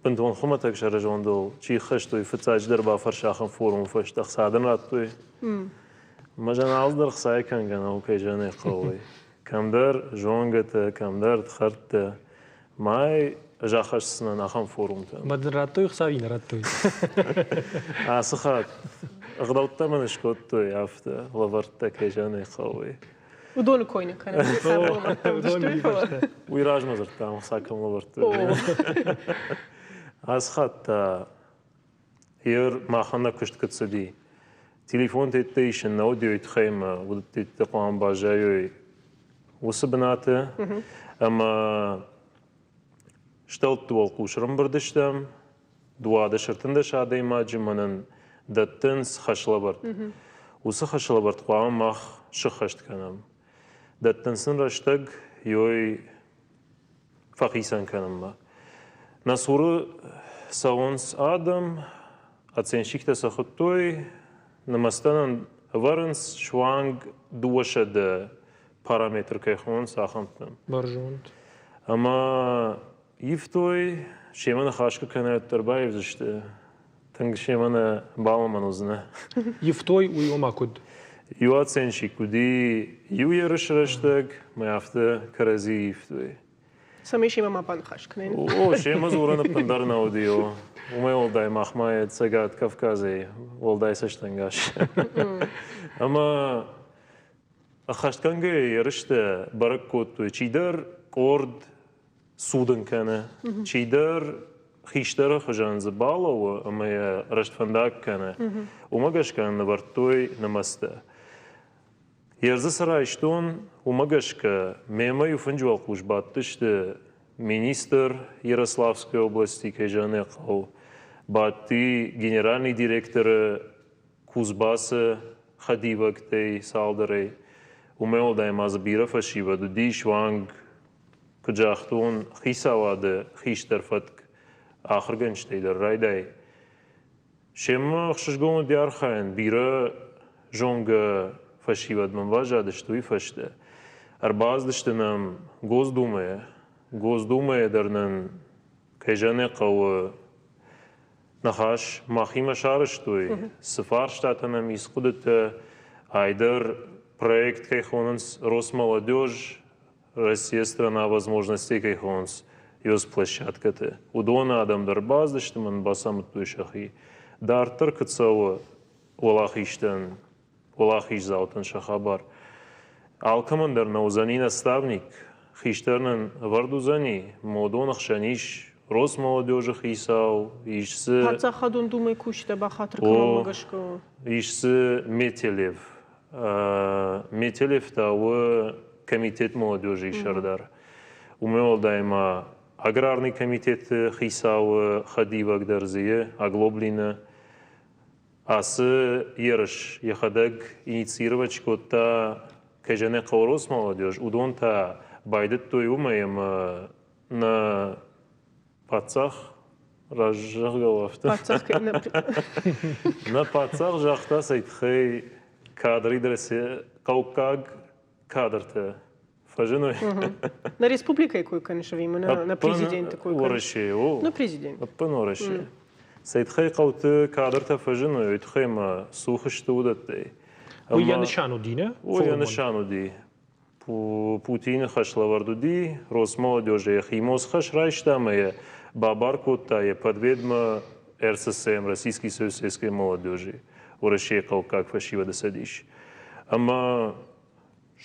бынтон хуымӕтӕг сӕрызондыл чи хӕст, уый фыццаджыдӕр бафӕрсы ахӕм форумы фӕстӕ ӕхца дын радтой. Мӕ зӕн алцыдӕр ӕхцайы кӕнгӕ нӕу, кӕй зӕгъын ӕй хъӕуы. Кӕмдӕр зонгӕтӕ, кӕмдӕр ӕрдхӕрдтӕ. Мӕй ӕз ахӕсдзынӕн ахӕм форумтӕ. Мӕ дын радтой ӕхца ӕви нӕ радтой? Ацы хатт ӕгъдӕуттӕ мын скодтой афтӕ, лӕвӕрттӕ кӕй зӕгъын ӕй хъӕуы. Уыдоны кой нӕ кӕнӕм. Уый размӕ дзырдтам, ӕхца кӕм лӕвӕрдтой. Ацы хатт та Ер махӕн нӕ куыст куыд цыди. Телефонтӕ исын нӕ аудиойы тыххӕй ӕмӕ уыдӕттӕ хъуамӕ баззайой уыцы бынаты. Ӕмӕ стӕлтты уӕлхъус ӕрӕмбырд стӕм, 12 адӕймаджы мӕнӕн дӕттынц хӕслӕвӕрд. Уыцы хӕслӕвӕрд хъуамӕ мах сыххӕст кӕнӕм. Дӕттынц нын рӕстӕг, ёй фӕхицӕн кӕнынмӕ. Нӕ цуры цӕуынц адӕм, оценщиктӕ сӕ хуыдтой, нымӕцтӕ нын ӕвӕрынц суанг 200 параметр кӕй хонынц, ахӕмтӕм. Бӕрзонд. Ӕмӕ ивтой, семӕ ныхас куы кӕнай, уӕддӕр баивдзысты. Тынг семӕ нӕ балымӕн уыдзынӕ. Ивтой, уый ома куыд? Иу оценщик уыди иу ерысы рӕстӕг, мӕ афтӕ кӕрӕдзи ивтой. Цӕмӕй семӕ ма баныхас кӕнай? О, семӕ дзурын ӕппындӕр нӕ уыди. О. Уымӕй уӕлдай махмӕ Цӕгат Кавказӕй уӕлдай цӕстӕнгас. Ӕмӕ ӕххӕстгӕнгӕ ерыстӕ бӕрӕг кодтой, чидӕр къорд цудын кӕны, чидӕр хистӕры хуызӕн дзы балӕууы ӕмӕ йӕ рӕстфӕндаг кӕны. Уымӕ гӕсгӕ нывӕрдтой нымӕцтӕ. Йе рдзы цы райстон, уымӕ гӕсгӕ мемӕ иу фынджы уӕлхъус бадтысты министр Ярославской области, кӕй зӕгъын ӕй хъӕуы, бадти генеральный директоры Кузбассы хӕдивӕгтӕй цалдӕрӕй. Уымӕй уӕлдай ма дзы бирӕ фӕсивӕд уыди, суанг, куыд загътон, хицауады хистӕр фӕтк ахуыргӕнджытӕй дӕр райдай. Семӕ ӕхсызгон уыди архайын, бирӕ зонгӕ фӕсивӕд мын баззадысты уый фӕстӕ. Ӕрбацыдысты нӕм Госдумӕйӕ. Госдумӕйӕ дӕр нын, кӕй зӕгъын ӕй хъӕуы, ныхас махимӕ сарӕзтой, цы фарстатӕ нӕм ис хъуыдытӕ, айдӕр проект кӕй хонынц Росмолодежь, Россия страна возможностей кӕй хонынц ёс площадкӕты. Уыдоны адӕм дӕр бацыдысты мӕн бацамыдтой сӕхи. Дарддӕр куыд цӕуы уӕлахизтӕн уӕлахиздзаутӕн сӕ хабар. Алкӕмӕн дӕр нӕ уыдзӕни наставник, хистӕр нын ӕвӕрд уыдзӕни, модон ӕхсӕн ис Росмолодежы хицау, ис дзы... Паддзахадон думӕйы кусджытӕ бахатыр кӕнынмӕ гӕсгӕ. Ис дзы Метелев. Метелев та у комитет молодежи сӕрдар. Уымӕй уӕлдай ма аграрный комитеты хицауы хӕдивӕг дӕр дзы и, Оглоблины. Ацы ерыс йӕхӕдӕг инициировать кодта, кӕй зӕгъын хъӕуы, Росмолодежь, уыдон та байдыдтой уымӕй ӕмӕ нӕ паддзах раззӕгъгӕ у афтӕ. Паддзах Нӕ паддзах загъта цӕй тыххӕй кадры хъӕуккаг кадртӕ фӕзыной. Нӕ республикӕйы кой кӕныс ӕви нӕ президенты кой кӕныс? Уӕрӕсейы, о. Ну, президент. Ӕппын Уӕрӕсе. Цӕй тыххӕй хъӕуты кадртӕ фӕзыной, уый тыххӕй ма цух сты уыдӕттӕй. Уый йӕ нысан уыди, нӕ? Уый йӕ нысан уыди. Путины хӕслӕвӕрд уыди, Росмолодежы йӕхи хӕс райста ӕмӕ йӕ бабар кодта йӕ подведмӕ РССМ, Российский союз сельской молодежи, Уӕрӕсейы хъӕуккаг фӕсивӕды цӕдис. Ӕмӕ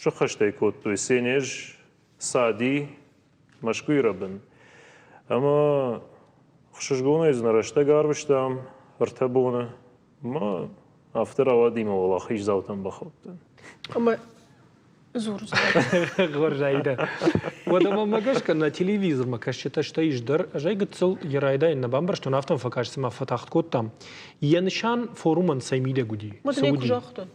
сыххӕст ӕй кодтой Сенеж, Сади, Мӕскуыйы рӕбын. Ӕмӕ хсызгонӕй дзы нӕ рӕстӕг арвыстам 3 боны. Ма афтӕ рауади мӕ уӕлахиздзаутӕм бахаудтӕн. Ӕмӕ дзур. Хорз, Аидӕ. Уӕдӕ мӕмӕ гӕсгӕ нӕ телевизормӕ кӕсджытӕ стӕй ис дӕр, ӕз ӕй гыццыл йӕ райдайӕн нӕ бамбӕрстон, афтӕ мӕм фӕкаст, цыма фӕтагъд кодтам. Йӕ нысан форумӕн цӕй мидӕг уыди? Цы уыди? загътон.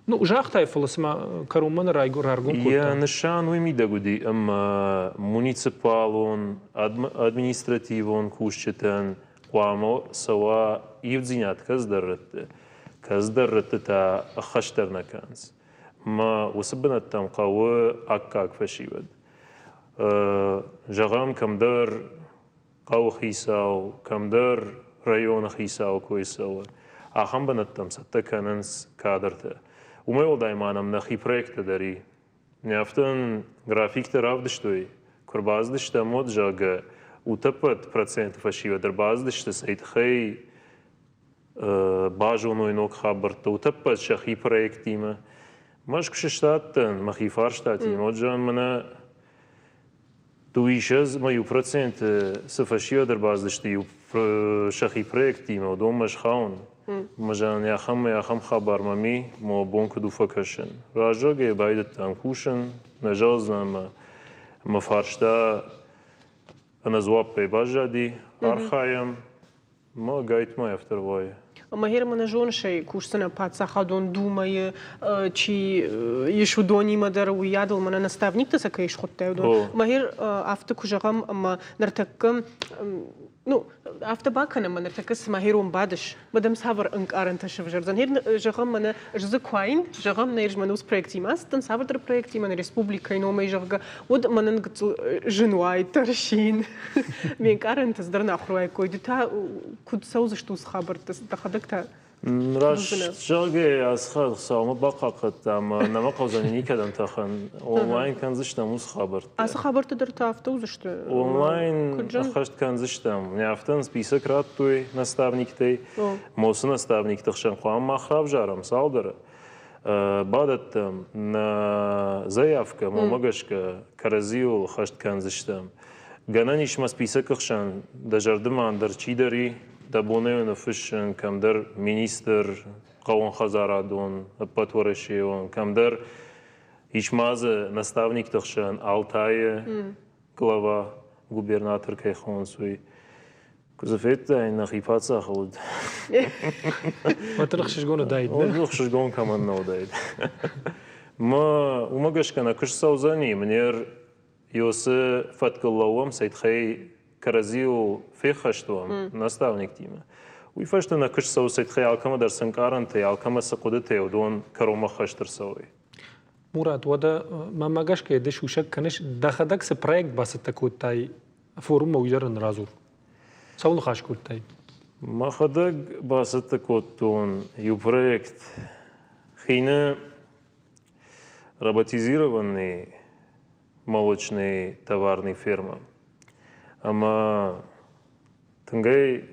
Ну, загътай, фӕлӕ цыма кӕронмӕ нӕ раргом кодта. Йӕ нысан уый мидӕг уыди, ӕмӕ муниципалон, административон кусджытӕн хъуамӕ цӕуа ивддзинад кӕцыдӕр рӕтты, кӕцыдӕр рӕтты та ӕххӕст дӕр нӕ кӕнынц. Мӕ уыцы бынӕттӕм хъӕуы аккаг фӕсивӕд. Зӕгъӕм, кӕмдӕр хъӕуы хицау, кӕмдӕр районы хицау кой цӕуы, ахӕм бынӕттӕм цӕттӕ кӕнынц кадртӕ. Уымӕй уӕлдай ма нӕм нӕхи проекттӕ дӕр и. Афтӕ нын графиктӕ равдыстой, куы ӕрбацыдыстӕм, уӕд, зӕгъгӕ, утӕппӕт проценты фӕсивӕд ӕрбацыдысты, цӕй тыххӕй базоной ног хабӕрттӕ, утӕппӕт сӕхи проекттимӕ. Мӕскуы сыстадтӕн мӕхи фарстатимӕ, уӕд зӕгъын, мӕнӕ Дыууиссӕдз мӕ иу проценты цы фӕсивӕд ӕрбацыдысты иу сӕхи проекттимӕ, уыдонмӕ схауын. Мӕ зӕгъын, ахӕм ахӕм хабар мӕм и, мӕ бон куыд у фӕкӕсын. Раззагӕй байдыдтам кусын, нӕ зӕгъдзынӕн ӕмӕ мӕ фарста ӕнӕдзуаппӕй баззади, архайӕм, Ма гайтма афтӕ вӕййы. Ӕмӕ Германы зоныс ӕй, кусдзынӕ паддзахадон думӕйы чи ис, уыдонимӕ дӕр, уыйадыл мӕнӕ наставниктӕ сӕ кӕй схуыдтай, уыдон. Мӕ афтӕ куы зӕгъӕм, ӕмӕ ныртӕккӕ ну, афтӕ бакӕнӕм, ӕмӕ ныртӕккӕ цыма херон бадыс, мӕ дӕм цавӕр ӕнкъарӕнтӕ сӕвзӕрдзӕн? Зӕгъӕм, мӕнӕ ӕз дзы куы уаин, зӕгъӕм, нӕ ӕз мӕнӕ уыцы проектимӕ ацыдтӕн, цавӕрдӕр проектимӕ нӕ республикӕйы номӕй, зӕгъгӕ, уӕд мӕнӕн гыццыл зын уаид, тӕрсин. Ме нкъарӕнтӕ цыдӕр нӕ ахуыр уаиккой. Ды та куыд цӕудзысты уыцы хабӕрттӕ, дӕхӕдӕг та? Раст зӕгъгӕ, ацы хатт Хуыцаумӕ бахъахъхъӕдта ӕмӕ нӕ хъӕудзӕни никӕдӕм тӕхын. Онлайн кӕндзыстӕм уыцы хабӕрттӕ. Ацы хабӕрттӕ дӕр та афтӕ уыдзысты? Онлайн ӕххӕст кӕндзыстӕм. Не афтӕ нын список радтой наставниктӕй. Мосы наставникты хсӕн хъуамӕ мах равзарӕм цалдӕры. Бадӕттӕм нӕ заявкӕ, уымӕ гӕсгӕ кӕрӕдзиуыл хӕст кӕндзыстӕм. Гӕнӕн ис мӕ списокы хсӕн дӕ зӕрдымӕ ӕндӕр чидӕр и, дӕ бонӕй ныффыссын, кӕмдӕр министр, хъӕууонхӕдзарадон, ӕппӕтуӕрӕсейон, кӕмдӕр ис ма дзы наставникты хсӕн Алтайы глава, губернатор кӕй хонынц, уый. Куы дзы федтай, нӕхи паддзахы уыд. Уӕддӕр ӕхсызгон уыдаид. Ӕхсызгон кӕмӕн нӕ уыдаид. Мӕ уымӕ гӕсгӕ нӕ куыст цӕудзӕни, мынер Ёсы фӕткыл лӕууӕм, цӕй тыххӕй кӕрӕдзиуыл феххӕст уӕм наставниктимӕ. Уый фӕстӕ нӕ куыст цӕуы, цӕй тыххӕй алкӕмӕ дӕр цы ӕнкъарӕнтӕ, алкӕмӕ цы хъуыдытӕ, уыдон кӕронмӕ хӕст ӕрцӕуой. Мурат, уӕдӕ мӕнмӕ гӕсгӕ ды сусӕг кӕныс, дӕхӕдӕг цы проект бацӕттӕ кодтай форуммӕ, уый дӕр ын радзур. Цӕуыл ныхас кодтай? Мӕхӕдӕг бацӕттӕ кодтон иу проект хины роботизированный молочный товарный фермӕ. Ӕмӕ тынгӕй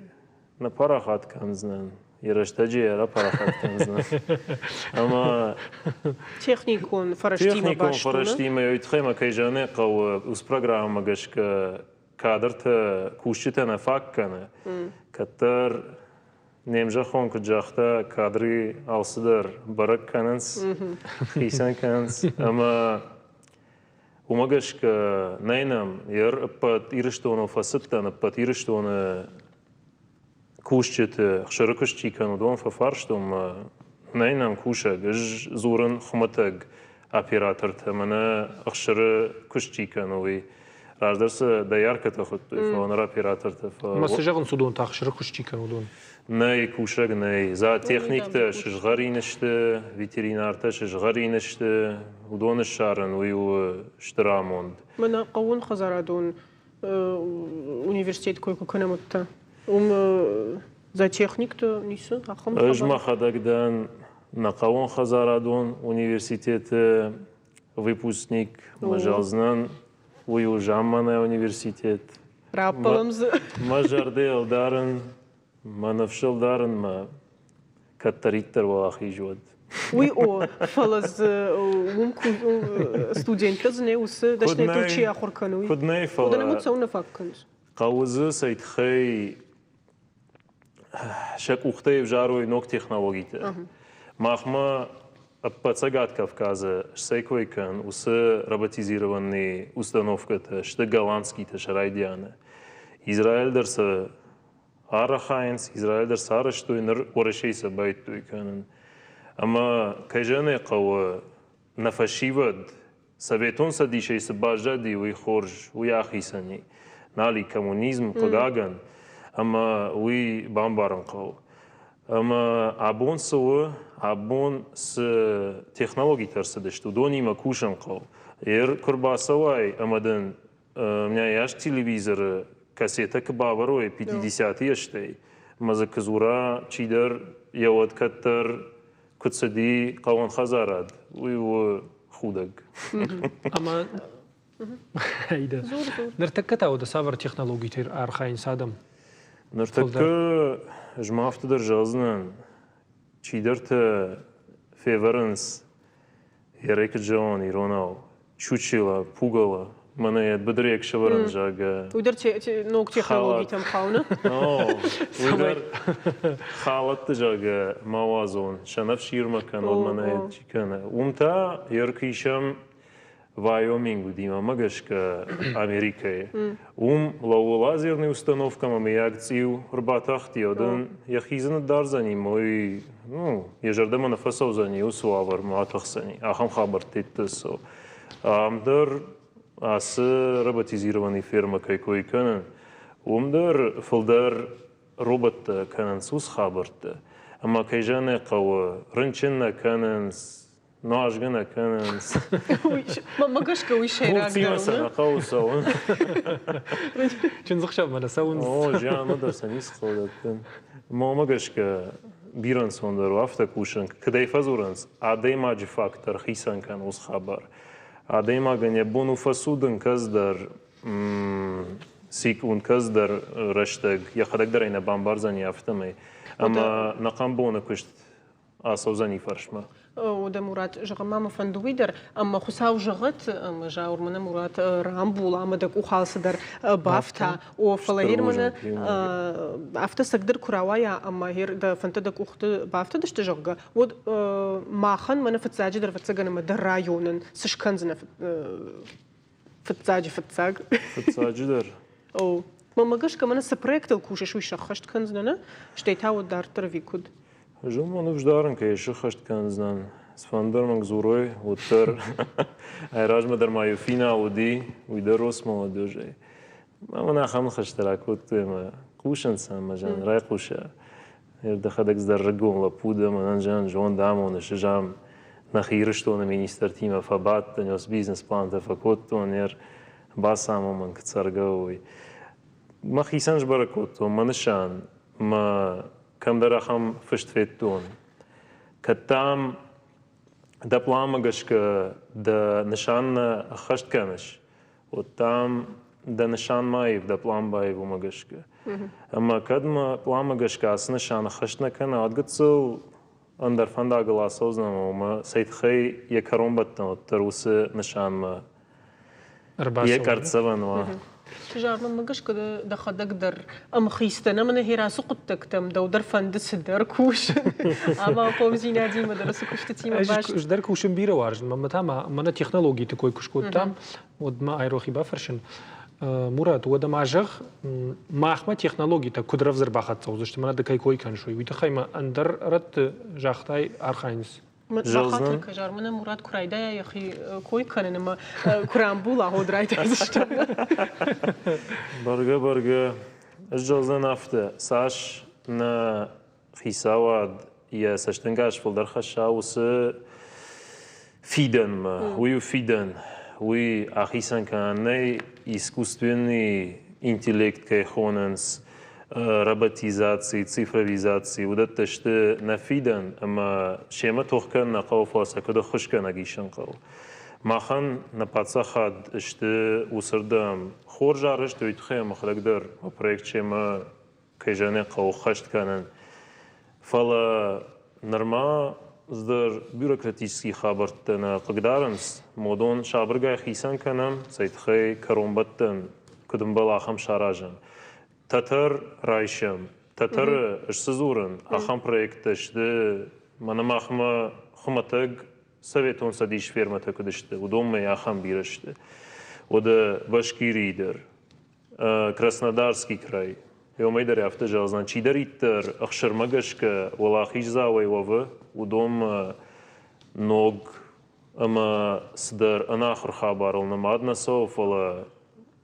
нӕ парахат кӕндзынӕн, йӕ рӕстӕджы йӕ рапарахат кӕндзынӕн. Ӕмӕ техникон фӕрӕзтимӕ техникон фӕрӕзтимӕ уый тыххӕй мӕ кӕй зӕгъын хъӕуы, уыцы программӕмӕ гӕсгӕ кадртӕ кусджытӕ нӕ фаг кӕны. Кӕддӕр Не мзӕххон куыд загъта, кадры алцыдӕр бӕрӕг кӕнынц, хицӕн кӕнынц ӕмӕ уымӕ гӕсгӕ нӕй нӕм ер ӕппӕт Ирыстоныл фӕцыдтӕн, ӕппӕт Ирыстоны кусджыты хсыры куыст чи кӕны, уыдон фӕфарстон мӕ нӕй нӕм кусӕг, ӕз дзурын хуымӕтӕг оператортӕ, мӕнӕ ӕхсыры куыст чи кӕны, уый. Раздӕр сӕ дояркӕтӕ хуыдтой, фӕлӕ ныр оператортӕ. Ма цы зӕгъынц уыдон та, ӕхсыры куыст чи кӕны, уыдон? Нӕй, кусӕг нӕй. Зоотехниктӕ сызгъӕрин сты, ветеринартӕ сызгъӕрин сты. Уыдоны ссарын уый у стыр амонд. Мӕнӕ хъӕууон хӕдзарадон университет кой куы кӕнӕм, уӕд уым зоотехникты ницы ахӕм Ӕз мӕхӕдӕг дӕн нӕ хъӕууон хӕдзарадон университеты выпускник. Мӕ зӕгъдзынӕн, уый у замманай университет. Раппӕлӕм дзы. Мӕ зӕрдӕйыл дарын, мӕ ныфсыл дарын, мӕ кӕддӕриддӕр уӕлахиз уӕд. Уый о, фӕлӕ дзы уым студенттӕ дзы нӕ уыцы дӕсныйӕдтыл чи ахуыр кӕны, уый. Куыд нӕ, фӕлӕ... Уыдон цӕуылнӕ фаг кӕнынц? Хъӕуы дзы цӕй тыххӕй сӕ къухтӕй ӕвзарой ног технологитӕ. Махмӕ ӕппӕт Цӕгат Кавказы сцӕй кой кӕн, уыцы роботизированный установкӕтӕ сты голландскийтӕ сӕ райдианы. Израиль дӕр сӕ архайынц, Израиль дӕр сарӕзтой, ныр Уӕрӕсейы сӕ байдыдтой кӕнын. Ӕмӕ, кӕй зӕгъын ӕй хъӕуы, нӕ фӕсивӕд Советон Цӕдисӕй цы баззади, уый хорз, уый ахицӕн и. Нал и коммунизм, хъыгагӕн, ӕмӕ уый бамбарын хъӕуы. Ӕмӕ абон цы у, абон цы технологитӕ ӕрцыдысты, уыдонимӕ кусын хъӕуы. Ер куы рбацӕуай ӕмӕ дын у меня яс телевизоры кассетӕ куы бавӕрой 50-ы ӕстӕй, ӕмӕ дзы куы дзура чидӕр, йӕ уӕд кӕддӕр куыд цыди хъӕуон хӕдзарад, уый у худӕг. Ӕмӕ ныртӕккӕ та уӕдӕ цавӕр технологитӕй архайынц адӕм? Ныртӕккӕ ӕз ма афтӕ дӕр зӕгъдзынӕн, чидӕртӕ февӕрынц Ерекджон иронау чучело, пугало, мӕнӕ йӕ быдырӕг сӕвӕрын, зӕгъгӕ. Уый дӕр ног технологитӕм хауны. Уый дӕр халӕтты, зӕгъгӕ, ма уадзон, сӕнӕфсирмӕ кӕнон, мӕнӕ чи кӕны. Уым та ӕркӕсӕм Вайоминг уыди мӕмӕ гӕсгӕ Америкӕйы. Уым лӕууы лазерный установкӕмӕ мыййаг цъиу ӕрбатахти, уӕд ын йӕхи дзы ныддардзӕни, мой, ну, йӕ зӕрдӕмӕ нӕ фӕцӕудзӕни, уыцы уавӕрмӕ атӕхдзӕни. Ахӕм хабӕрттӕ цӕуы. Ам дӕр ацы роботизированный фермӕ кӕй кой кӕнын, уым дӕр фылдӕр роботтӕ кӕнынц уыцы хабӕрттӕ. Ӕмӕ кӕй зӕгъын ӕй хъӕуы, рынчын нӕ кӕнынц, Нуазгӕ нӕ кӕнынц. Мӕнмӕ гӕсгӕ уый сӕйрагдӕр у. сӕ нӕ хъӕуы цӕуын. Чындзыхсӕвмӕ нӕ цӕуынц. О, зианмӕ дӕр сӕ ницы хъӕуы дӕттын. Мӕнмӕ гӕсгӕ бирӕ ӕнцондӕр у афтӕ кусын. Куыдӕй фӕдзурынц, адӕймаджы фактор хицӕн кӕны уыцы хабар. Адӕймагӕн йӕ бон у фӕцудын кӕддӕр секунд, кӕддӕр рӕстӕг, йӕхӕдӕг дӕр ӕй нӕ бамбардзӕни афтӕмӕй. Ӕмӕ нӕхъӕн боны куыст ацӕудзӕни фӕрсмӕ. Уӕдӕ Мурат, зӕгъӕм ма мӕ фӕнды уый дӕр, ӕмӕ Хуыцау зӕгъӕд, ӕмӕ Зауыр мӕнӕ Мурат рамбул ӕмӕ дӕ къух алцыдӕр бафта. О, фӕлӕ гъер мӕнӕ афтӕ цӕгдӕр куы рауайа ӕмӕ гъер дӕ фӕндтӕ дӕ къухты бафтыдысты, зӕгъгӕ, уӕд махӕн мӕнӕ фыццаджыдӕр ӕвӕццӕгӕн ӕмӕ дӕ районӕн цы скӕндзынӕ фыццаджы фыццаг? Фыццаджыдӕр. О, мӕнмӕ гӕсгӕ мӕнӕ цы проектыл кусыс, уый сӕххӕст кӕндзынӕ, нӕ? Стӕй та уӕд дарддӕр ӕви куыд? Зын мӕ ныфс дарын, кӕй сӕххӕст кӕндзынӕн. Цыфӕнды дӕр мын дзурой, уӕддӕр. Айразмӕ дӕр ма иу финал уыди, уый дӕр Росмолодежӕй. Мӕ мын ахӕм ныхӕстӕ ракодтой ӕмӕ хъусынц ӕмӕ зӕгъын, райхъуса. Дӕхӕдӕг дӕр рыгон лӕппу дӕ, мӕнӕн зӕгъын, зонд амоныс, ӕз ам нӕхи Ирыстоны министртимӕ фӕбадтӕн, ӕз бизнес-плантӕ фӕкодтон, ӕр бацамон мын куыд цӕргӕ, уый. Мӕхицӕн сбӕрӕг кодтон мӕ нысан, мӕ кӕмдӕр ахӕм фыст федтон. Кӕд дӕм дӕ пъланмӕ гӕсгӕ дӕ нысан нӕ ӕххӕст кӕныс, уӕд дӕм дӕ нысан ма аив, дӕ пълан баив уымӕ гӕсгӕ. Ӕмӕ кӕд мӕ пъланмӕ гӕсгӕ ацы нысан ӕххӕст нӕ кӕна, уӕд гыццыл ӕндӕр фӕндагыл ацӕудзынӕн ӕмӕ уымӕ цӕй тыххӕй йӕ кӕронбӕттӕн уӕддӕр уыцы нысанмӕ йӕ къӕрццӕвӕн уа. Чызгар, мӕнмӕ гӕсгӕ дӕхӕдӕг дӕр ӕмхицтӕн ӕмӕ нӕ ацы хъуыддӕгтӕм дӕу дӕр фӕнды цыдӕр кусын. Амалхъомдзинадимӕ дӕр ацы куыстытимӕ баст. Ӕз дӕр кусын бирӕ уарзын. Мӕнмӕ та ма мӕнӕ технологиты кой куы скодтам, уӕд ма айрохи бафӕрсын. Мурат, уӕдӕ ма зӕгъ, махмӕ технологитӕ куыд рӕвдз ӕрбахӕццӕ уыдзысты, мӕнӕ ды кӕй кой кӕныс, уый тыххӕй ма ӕндӕр рӕтты загътай архайынц? Бахатыр кӕ, мӕнӕ Мурат куы райдайа йӕхи кой кӕнын ӕмӕ куы рамбула, уӕд райдайдзыстӕм. Бӕргӕ, бӕргӕ. Ӕз зӕгъдзӕн афтӕ, цас нӕ хицауад йӕ цӕстӕнгас фылдӕр хӕсса уыцы фидӕнмӕ, уый у фидӕн, уый ахицӕн кӕнӕн нӕй, искусственный интеллект кӕй хонынц, роботизаци, цифровизаци, уыдӕттӕ сты нӕ фидӕн ӕмӕ семӕ тох кӕнын нӕ хъӕуы, фӕлӕ сӕ куыд ӕххуысгӕнӕг исын хъӕуы. Махӕн нӕ паддзахад сты уыцырдӕм хорз арӕзт, уый тыххӕй мӕхӕдӕг дӕр мӕ проект семӕ кӕй зӕгъын хъӕуы ххӕст кӕнын. Фӕлӕ нырма дӕр бюрократический хабӕрттӕ нӕ хъыгдарынц. Модон сабыргай хицӕн кӕнӕм, цӕй тыххӕй кӕронбӕттӕн куыд ӕмбӕлы, ахӕм саразӕм. Тӕтӕр райсӕм. Тӕтӕры цы дзурын, ахӕм проекттӕ сты, мӕнӕ махмӕ хуымӕтӕг Советон Цӕдис фермӕтӕ куыд сты, уыдонмӕ ахӕм бирӕ сты. Уӕдӕ Башкирийы дӕр, Краснодарский край, уымӕй дӕр афтӕ зӕгъдзӕн, чидӕриддӕр ӕхсырмӕ гӕсгӕ уӕлахиздзауӕй уӕвы, уыдонмӕ ног ӕмӕ цыдӕр ӕнахуыр хабарыл нымад нӕ цӕуы, фӕлӕ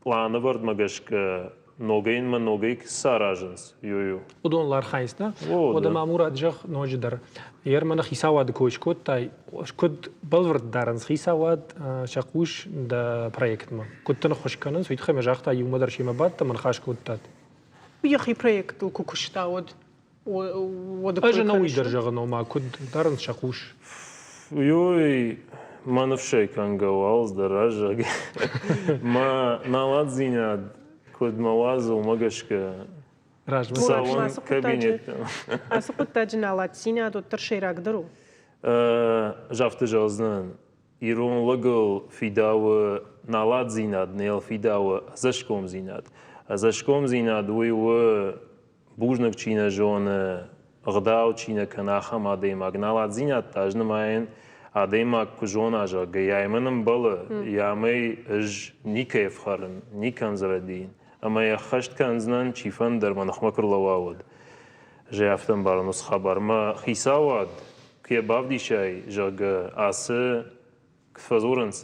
пъланӕвӕрдмӕ гӕсгӕ ногӕй ӕмӕ ногӕй цы аразынц, йо-йо. Уыдоныл архайынц, нӕ? Уӕдӕ ма Мурат, зӕгъ ноджыдӕр, Ерманы хицауады кой скодтай, куыд бӕлвырд дарынц хицауад сӕ хъус дӕ проектмӕ? Куыд дын ӕххуыс кӕнынц, уый тыххӕй мӕ загъта, иумӕ дӕр семӕ бадт ӕмӕ ныхас кодтат. Йӕхи проектыл куы куыста, уӕд уӕд Ӕз ӕнӕуый дӕр зӕгъын, ома куыд дарынц сӕ хъус? Ой, мӕ ныфсӕй кӕнгӕ уалдз дӕр раззаг. Мӕ налатдзинад куыд мӕ уадзы, уымӕ гӕсгӕ размӕ цӕуын кабинеттӕм. Ацы хъуыддаджы налатдзинад уӕддӕр сӕйрагдӕр у? Ӕз афтӕ зӕгъдзынӕн, ирон лӕгыл фидауы налатдзинад, нӕ йыл фидауы ӕдзӕсгомдзинад. Ӕдзӕсгомдзинад уый у бузныг чи нӕ зоны, ӕгъдау чи нӕ кӕны, ахӕм адӕймаг. Налатдзинад та ӕз нымайын, адӕймаг куы зона, зӕгъгӕ, йӕ мын ӕмбӕлы, йӕмӕй ӕз никӕй ӕфхӕрын, никӕм дзы рӕдийын. Ӕмӕ йӕ ӕххӕст кӕндзынӕн, чифӕнды дӕр мӕ ныхмӕ куы рлӕууа, уӕд. Ӕз ӕй афтӕ ӕмбарын уыцы хабар. Мӕ хицауад, куы йӕ бавдисай, зӕгъгӕ, ацы куы фӕдзурынц,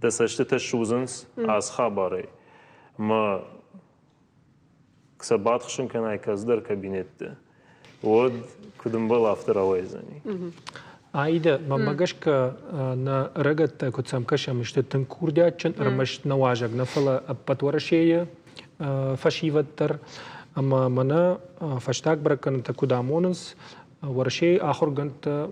дӕ цӕстытӕ ссудзынц ацы хабарӕй. Мӕ сӕ батыхсын кӕнай кӕцыдӕр кабинетты, уӕд куыд ӕмбӕлы, афтӕ рауайдзӕни. Аидӕ, мӕнмӕ гӕсгӕ нӕ ӕрыгӕттӕ, куыд сӕм кӕсӕм, сты тынг курдиатджын, ӕрмӕст нӕ уазӕг нӕ, фӕлӕ ӕппӕт Уӕрӕсейы фӕсивӕд дӕр. Ӕмӕ мӕнӕ фӕстаг бӕрӕггӕнӕнтӕ куыд амонынц, Уӕрӕсейы ахуыргӕндтӕ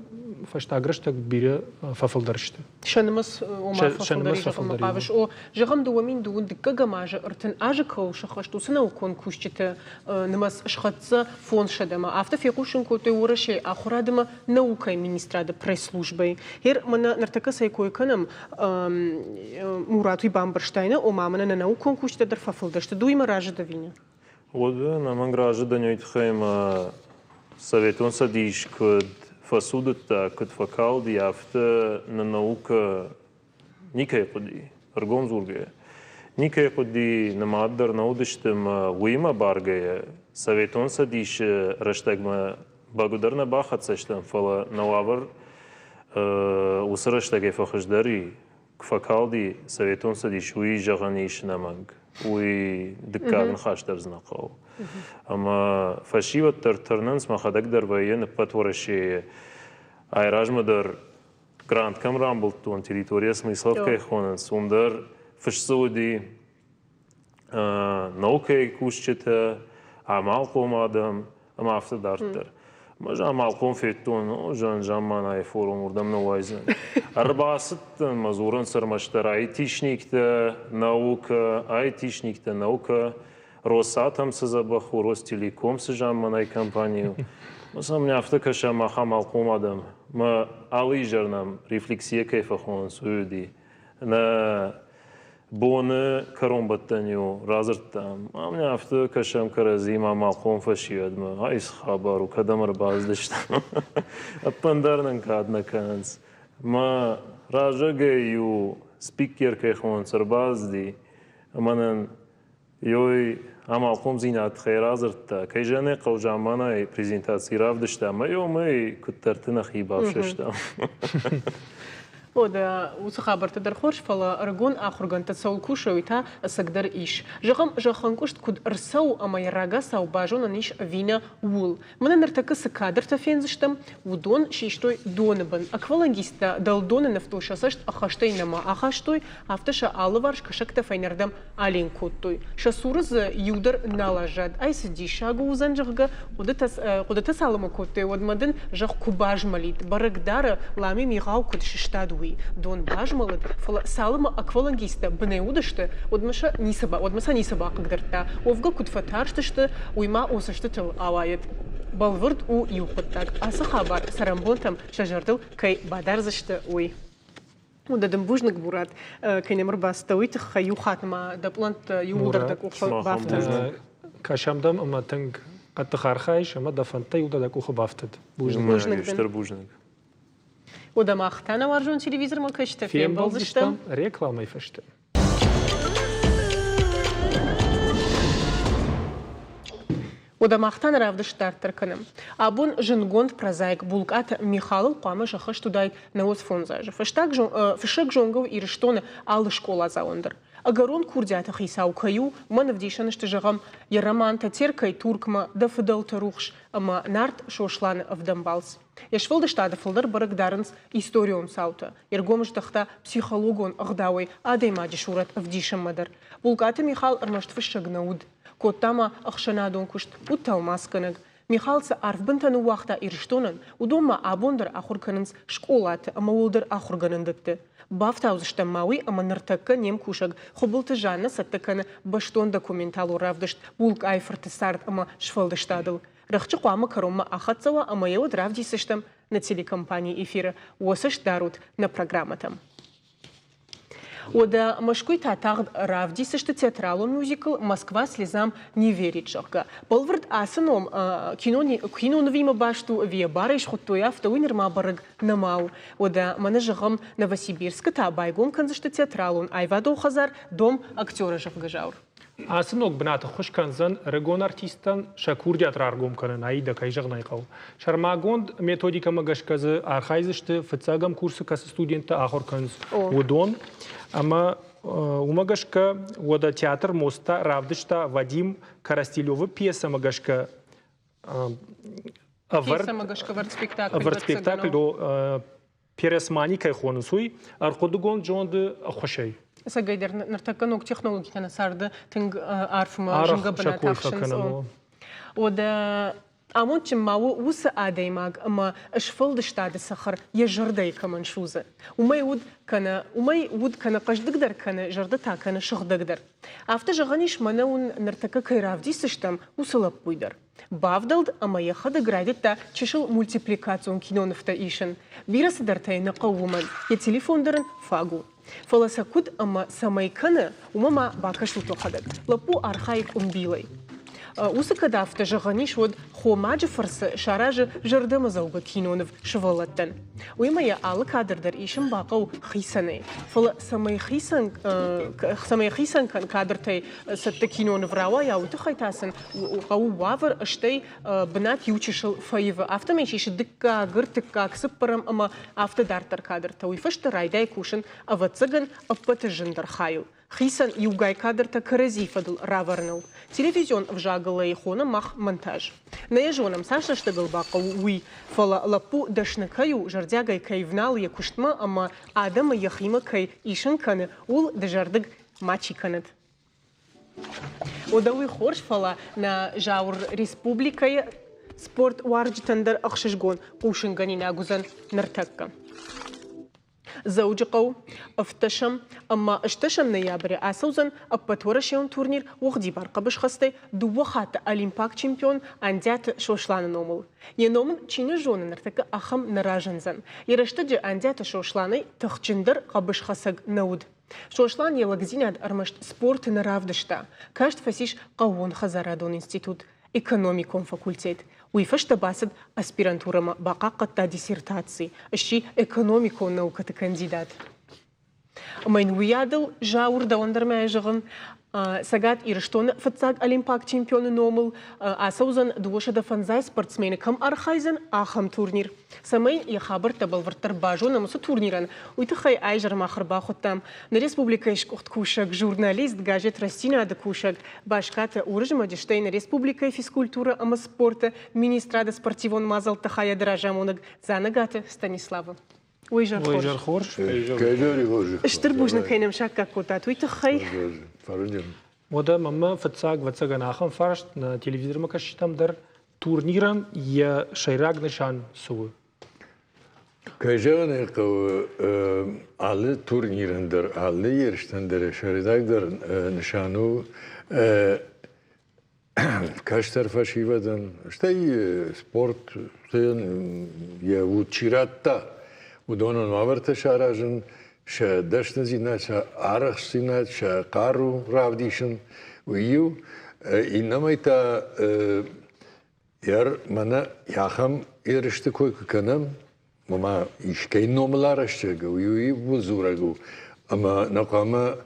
фӕстаг рӕстӕг бирӕ фӕфылдӕр сты. Сӕ нымӕц ома фӕфылдӕр и зӕгъынмӕ хъавыс? О, зӕгъӕм, 2002 дыккӕгӕм азы 30 азы кӕуыл сӕххӕст, уыцы наукон кусджыты нымӕц схӕццӕ 500-мӕ. Афтӕ фехъусын кодтой Уӕрӕсейы ахуырад ӕмӕ наукӕйы министрады пресс-службӕйы. Гъер мӕнӕ ныртӕккӕ цӕй кой кӕнӕм, Мурат уый бамбӕрстай, нӕ? Ома мӕнӕ нӕ наукон кусджытӕ дӕр фӕфылдӕр сты. Ды уыимӕ разы дӕ ӕви нӕ? Уӕдӕ ӕнӕмӕнг разы дӕн уый тыххӕй ӕмӕ Советон Цӕдис куыд фӕцудыдта, куыд фӕкалди, афтӕ нӕ наукӕ никӕй хъуыди, ӕргом дзургӕйӕ. Никӕй хъуыди, нымад дӕр нӕ уыдысты ӕмӕ уыимӕ баргӕйӕ Советон Цӕдисы рӕстӕгмӕ бӕгуыдӕр нӕ бахӕццӕ стӕм, фӕлӕ нӕ уавӕр уыцы рӕстӕгӕй фӕхуыздӕр и, Куы фӕкалди Советон Цӕдис, уый зӕгъӕн ис ӕнӕмӕнг. Уый дыккаг ныхас дӕр дзы нӕ хъӕуы. Ӕмӕ фӕсивӕд дӕр тырнынц, мӕхӕдӕг дӕр вӕййын ӕппӕт Уӕрӕсейы. Айразмӕ дӕр грант кӕм рамбылдтон, территория смыслов кӕй хонынц, уым дӕр фыст дзы уыди наукӕйы кусджытӕ, амалхъом адӕм ӕмӕ афтӕ дарддӕр. Ӕз амалхъом федтон, замманайы форум уырдӕм нӕ уайдзӕн. Ӕрбацыдтӕн мӕ дзурынц ӕрмӕстдӕр айтишниктӕ, наукӕ, айтишниктӕ, наукӕ. Росатом цы дзӕбӕх у, Ростелеком цы замманай компани у. Сӕм не афтӕ кӕсӕм ахӕм алхъом адӕм. Мӕ алы изӕр нӕм рефлексия кӕй фӕхонынц, уый уыди. Нӕ Боны кӕронбӕттӕн-иу радзырдтам, ам нӕ афтӕ кӕсӕм кӕрӕдзимӕ амалхъом фӕсивӕдмӕ, ай цы хабар у, кӕдӕм ӕрбацыдыстӕм. Ӕппындӕр нын кад нӕ кӕнынц. Мӕ разӕгӕй иу спикер кӕй хонынц ӕрбацыди, ӕмӕ нын Ёй амалхъомдзинад тыххӕй радзырдта, кӕй зӕгъын ӕй хъӕуы, замманай презентаци равдыста ӕмӕ ёмӕй куыддӕрты нӕхи бафсӕстам. О, дӕ уыцы хабӕрттӕ дӕр хорз, фӕлӕ ӕрыгон ахуыргӕндтӕ цӕуыл кусой, уый та ӕцӕгдӕр ис. Зӕгъӕм, зӕххӕнкъуыст куыд ӕрцӕуы ӕмӕ йӕ рагацау базонӕн ис ӕви нӕ, ууыл. Мӕнӕ ныртӕккӕ цы кадртӕ фендзыстӕм, уыдон систой доны бын. Аквалангисттӕ дӕлдоны нывтыл сӕ цӕст ӕххӕстӕй нӕма ахастой, афтӕ сӕ алыварс кӕсӕгтӕ фӕйнӕрдӕм аленк кодтой. Сӕ цуры дзы иу дӕр нал аззад. Ай цы диссаг у уыдзӕн, зӕгъгӕ, хъуыдытӕ цалынмӕ кодтой, уӕдмӕ дын зӕхх куы базмӕлид, бӕрӕг дары, лами мигъау куыд сыстад, уый. Дон базмӕлыд, фӕлӕ цалынмӕ аквалангисттӕ бынӕй уыдысты, уӕдмӕ сӕ ницы, уӕдмӕ сӕ ницы бахъыгдардта. Уӕвгӕ куыд фӕтарстысты, уый ма цӕстытыл ауайӕд. Бӕлвырд у иу хъуыддаг, ацы хабар цӕрӕнбонтӕм сӕ зӕрдыл кӕй бадардзысты, уый. Уӕдӕ дын бузныг, Мурат, кӕй нӕм ӕрбацыдтӕ, уый тыххӕй иу хатт ма дӕ пълӕнттӕ иууылдӕр дӕ къухы бафтӕд. Кӕсӕм дӕм ӕмӕ тынг хъӕддых архайыс ӕмӕ дӕ фӕндтӕ иууылдӕр дӕ къухы бафтӕд. Бузныг. Бузныг. Стыр бузныг. Уӕдӕ мах та нӕ уарзон телевизормӕ кӕсджытӕ фембӕлдзыстӕм рекламӕйы фӕстӕ. Уӕдӕ мах та нӕ равдыст дарддӕр кӕнӕм. Абон зындгонд прозаик Булкъаты Михалыл хъуамӕ сӕххӕст уыдаид 95 азы. Фӕстаг фыссӕг зонгӕ у Ирыстоны алы скъоладзауӕн дӕр. Ӕгӕрон курдиаты хицау кӕй у, уымӕн ӕвдисӕн сты, зӕгъӕм, йӕ романтӕ Теркӕй Туркмӕ, Дӕ фыдӕлты рухс ӕмӕ Нарт Сосланы ӕвдӕм балц. Йе сфӕлдыстады фылдӕр бӕрӕг дарынц историон цаутӕ, йе ргом здӕхта психологон ӕгъдауӕй адӕймаджы сурӕт ӕвдисынмӕ дӕр. Булкъаты Михал ӕрмӕст фыссӕг нӕ уыд. Кодта ма ӕхсӕнадон куыст, уыд тӕлмацгӕнӕг. Михал цы арф бынтӕ ныууагъта Ирыстонӕн, уыдон ма абон дӕр ахуыр кӕнынц скъолаты ӕмӕ уӕлдӕр ахуыргӕнӕндӕтты. Бафтаудзыстӕм ма уый, ӕмӕ ныртӕккӕ не мкусӕг Хуыбылты Жаннӕ цӕттӕ кӕны бӕстон документалон равдыст Булкъайы-фырты цард ӕмӕ сфӕлдыстадыл. Рӕхджы хъуамӕ кӕронмӕ ахӕццӕ уа ӕмӕ йӕ уӕд равдисдзыстӕм нӕ телекомпанийы эфиры. Уӕ цӕст дарут нӕ программӕтӕм. Уӕдӕ Мӕскуыйы та тагъд равдисдзысты театралон мюзикл «Москва слезам не верит», зӕгъгӕ. Бӕлвырд ацы ном кинонывимӕ баст у ӕви йӕ барӕй схуыдтой, афтӕ уый нырма бӕрӕг нӕма у. Уӕдӕ мӕнӕ зӕгъӕм, Новосибирскы та байгом кӕндзысты театралон аивадон хӕдзар «Дом актера», зӕгъгӕ, Зауыр. Ацы ног бынат ӕххуыс кӕндзӕн ӕрыгон артисттӕн сӕ курдиат раргом кӕнын, аидӕ, кӕй зӕгъын ӕй хъӕуы. Сӕрмагонд методикӕмӕ гӕсгӕ дзы архайдзысты фыццагӕм курсы кӕцы студенттӕ ахуыр кӕнынц, уыдон. Ӕмӕ уымӕ гӕсгӕ уӕдӕ театр Моста равдыста Вадим Коростелевы пьесӕмӕ гӕсгӕ ӕвӕрд спектакль Пересмани кӕй хонынц, уый ӕрхъуыдыгонд зонды ӕххуысӕй. Ӕцӕгӕйдӕр ныртӕккӕ ног технологитӕ нӕ царды тынг арфмӕ зынгӕ бынат ахсынц. Уӕдӕ амондджын ма у уыцы адӕймаг ӕмӕ сфӕлдыстады цӕхӕр йӕ зӕрдӕйы кӕмӕн судзы. Уымӕй уд кӕнӕ уымӕй уд кӕнӕ хъӕздыгдӕр кӕны, зӕрдӕ та кӕны сыгъдӕгдӕр. Афтӕ зӕгъӕн ис, мӕнӕ уын ныртӕккӕ кӕй равдисдзыстӕм, уыцы лӕппуйы дӕр. Бавдӕлд ӕмӕ йӕхӕдӕг райдыдта чысыл мультипликацион кинонывтӕ исын. Бирӕ цыдӕртӕ йын нӕ хъӕуы уымӕн, йӕ телефон дӕр ын фаг у. Фӕлӕ сӕ куыд ӕмӕ цӕмӕй кӕны, уымӕ ма бакӕсут уӕхӕдӕг. Лӕппу архайы къуымбилӕй. Уыцы кӕд афтӕ зӕгъӕн ис, уӕд хомаджы фӕрцы саразы зӕрдӕмӕдзӕугӕ киноныв сывӕллӕттӕн. Уыимӕ йӕ алы кадр дӕр исын бахъӕуы хицӕнӕй. Фӕлӕ цӕмӕй хицӕн, цӕмӕй хицӕн кӕн кадртӕй цӕттӕ киноныв рауайа, уый тыххӕй та сын хъӕуы уавӕр, стӕй бынат иу чысыл фӕивы. Афтӕмӕй сисы дыккаг, ӕртыккаг, цыппӕрӕм ӕмӕ афтӕ дарддӕр кадртӕ. Уый фӕстӕ райдайы кусын, ӕвӕццӕгӕн, ӕппӕты зындӕр хайыл. Хицӕн иугай кадртӕ кӕрӕдзи фӕдыл равӕрыныл. Телевизион ӕвзагыл ӕй хонӕм мах монтаж. Нӕ йӕ зонӕм, цас рӕстӕгыл бахъӕуы, уый, фӕлӕ лӕппу дӕсны кӕй у, зӕрдиагӕй кӕй вналы йӕ куыстмӕ ӕмӕ адӕмы йӕхимӕ кӕй исын кӕны, ууыл дызӕрдыг мачи кӕнӕд. Уӕдӕ уый хорз, фӕлӕ нӕ Зауыр республикӕйы спорт уарзджытӕн дӕр ӕхсызгон хъусынгӕнинаг уыдзӕн ныртӕккӕ. Дзӕуджыхъӕу ӕвддӕсӕм ӕмӕ ӕстдӕсӕм ноябры ацӕудзӕн ӕппӕтуӕрӕсеон турнир уӕгъдибар хъӕбысхӕстӕй дыууӕ хатты олимпаг чемпион Андиаты Сосланы номыл. Йӕ ном ын чи нӕ зоны, ныртӕккӕ ахӕм нӕ разындзӕн. Йӕ рӕстӕджы Андиаты Сосланӕй тыхджындӕр хъӕбысхӕцӕг нӕ уыд. Сослан йӕ лӕгдзинад ӕрмӕст спорты нӕ равдыста. Каст фӕцис хъӕууонхӕдзарадон институт, экономикон факультет. Уый фӕстӕ бацыд аспирантурӕмӕ, бахъахъхъӕдта диссертаци, сси экономикон наукӕты кандидат. Ӕмӕ йын уыйадыл Зауыр дӕуӕн дӕр ма зӕгъын, Цӕгат Ирыстоны фыццаг олимпаг чемпионы номыл ацӕудзӕн 250 спортсмены кӕм архайдзӕн, ахӕм турнир. Цӕмӕй йӕ хабӕрттӕ бӕлвырддӕр базонӕм уыцы турнирӕн, уый тыххӕй айзӕр мах ӕрбахуыдтам нӕ республикӕйы сгуыхт кусӕг, журналист, газет Рӕстдзинад-ы кусӕг Баскаты Уырызмӕджы, стӕй нӕ республикӕйы физкультурӕ ӕмӕ спорты министрады спортивон мадзӕлтты хайады разамонӕг Дзанӕгаты Станиславы. Уый зӕр хорз. Стыр бузныг, кӕй нӕм саккаг кодтат, уый тыххӕй. Уӕдӕ мӕнмӕ фыццаг, ӕвӕццӕгӕн, ахӕм фарст нӕ телевизормӕ кӕсджытӕм дӕр турнирӕн йӕ сӕйраг нысан цы у? Кӕй зӕгъын ӕй хъӕуы, алы турнирӕн дӕр, алы ерыстӕн дӕр сӕйрагдӕр нысан у кӕстӕр фӕсивӕдӕн, стӕй спорт йӕ уд чи радта, уыдонӕн уавӕртӕ саразын, сӕ дӕсныдзинад, сӕ арӕхстдзинад, сӕ хъару равдисын, уый иу. Иннӕмӕй та Йер мӕнӕ ахӕм ерысты кой куы кӕнӕм, ома искӕй номыл арӕзтӕг, уый ууыл дзурӕг у, ӕмӕ нӕ хъуамӕ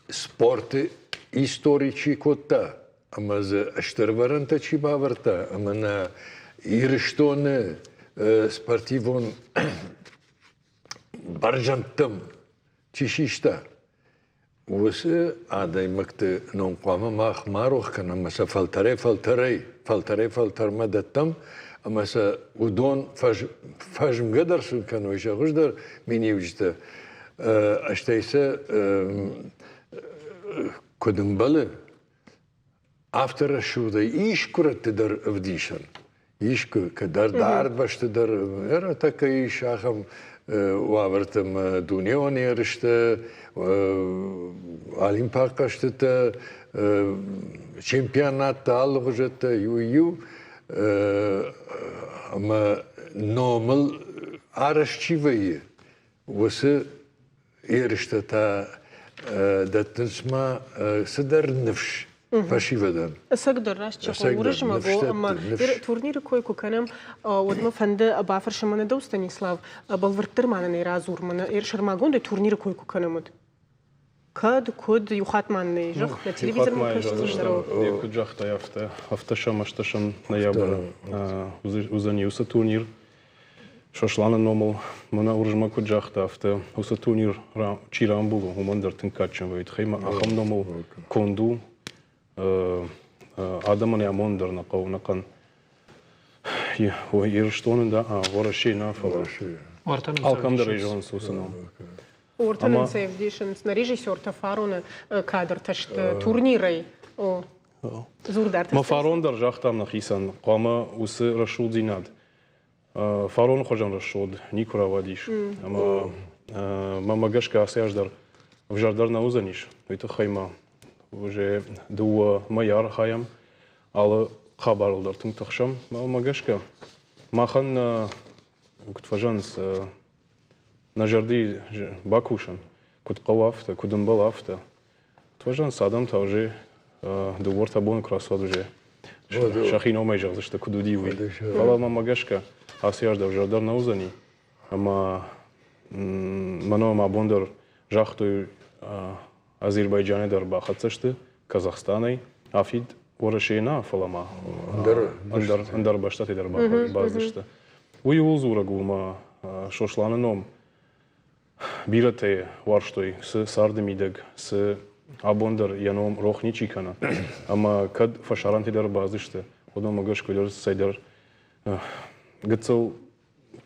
спорты истори чи кодта ӕмӕ дзы стыр вӕрӕнтӕ чи бавӕрдта ӕмӕ нӕ Ирыстоны спортивон бӕрзӕндтӕм чи систа, Уыцы адӕймӕгты ном хъуамӕ мах ма рох кӕнӕм ӕмӕ сӕ фӕлтӕрӕй-фӕлтӕрӕй, фӕлтӕрӕй-фӕлтӕрмӕ дӕттӕм ӕмӕ сӕ уыдон фӕзмгӕ дӕр сын кӕной сӕ хуыздӕр миниуджытӕ, стӕй сӕ куыд ӕмбӕлы, афтӕ рӕсугъдӕй искуы дӕр ӕвдисӕн. Искуы, кӕддӕр дард бӕсты дӕр ӕртӕккӕ ис ахӕм уавӕртӕ ӕмӕ дунеон ерыстӕ, олимпаг хъӕзтытӕ, чемпионаттӕ алыгъуызӕттӕ иу-иу ӕмӕ номыл арӕзт чи вӕййы, уыцы ерыстӕ та дӕттынц ма цыдӕр ныфс фӕсивӕдӕн. Ӕцӕгдӕр, раст зӕгъы, Уырызмӕг у, ӕмӕ турниры кой куы кӕнӕм, уӕд мӕ фӕнды бафӕрсын мӕнӕ дӕу, Станислав, бӕлвырддӕр ма нын ӕй радзур, мӕнӕ сӕрмагондӕй турниры кой куы кӕнӕм, уӕд. Кӕд, куыд, иу хатт ма нын ӕй зӕгъ, нӕ телевизормӕ кӕсдзыстӕм. Куыд загътай, афтӕ, ӕвддӕсӕм, ӕстдӕсӕм ноябры уыдзӕни уыцы турнир. Сосланы номыл мӕнӕ Уырызмӕг куыд загъта, афтӕ уыцы турнир чи рамбулы, уымӕн дӕр тынг кадджын вӕййы. Тыххӕй ма ахӕм номыл конд у. Адӕмӕн амонд дӕр нӕ хъӕуы ӕнӕхъӕн Ирыстоны да, Уӕрӕсейы нӕ, фӕлӕ алкӕм дӕр ӕй зонынц уыцы ном. Ортӕн цы ӕвдисынц нӕ режиссертӕ фароны кадртӕ сты турнирӕй. Мӕ фарон дӕр загътам нӕхицӕн, хъуамӕ уыцы рӕсугъддзинад Фароны хуызӕн рӕсугъд никуы рауадис. Ӕмӕ мӕмӕ гӕсгӕ ацы аз дӕр ӕвзӕрдӕр нӕ уыдзӕнис. Уый тыххӕй ма уже дыууӕ мӕйы архайӕм, алы хабарыл дӕр тынг тыхсӕм. Мӕнмӕ гӕсгӕ махӕн куыд фӕзӕгъынц, нӕ зӕрды бакусын, куыд хъӕуы афтӕ, куыд ӕмбӕлы афтӕ. Тоже адӕм та уже дыууӕ-ӕртӕ боны куы рацӕуӕд уже сӕхи номӕй зӕгъдзысты, куыд уыди, уый. Фӕлӕ мӕмӕ гӕсгӕ ацы аз дӕр зӕрдӕ нӕ уыдзӕни. Ӕмӕ мӕнӕ ма абон дӕр загътой, Азербайджанӕй дӕр бахӕццӕ сты, Казахстанӕй. Афтид Уӕрӕсейы нӕ, фӕлӕ ма ӕндӕр, ӕндӕр бӕстӕтӕй дӕр бацыдысты. Уый ууыл дзурӕг у, ӕмӕ Сосланы ном Бирӕтӕ уарзтой, цы царды мидӕг, цы абон дӕр йӕ ном рох ничи кӕны. Ӕмӕ кӕд фӕсарӕнтӕ дӕр бадзысты, уыдонмӕ гӕсгӕ дӕр цӕйдӕр гыццыл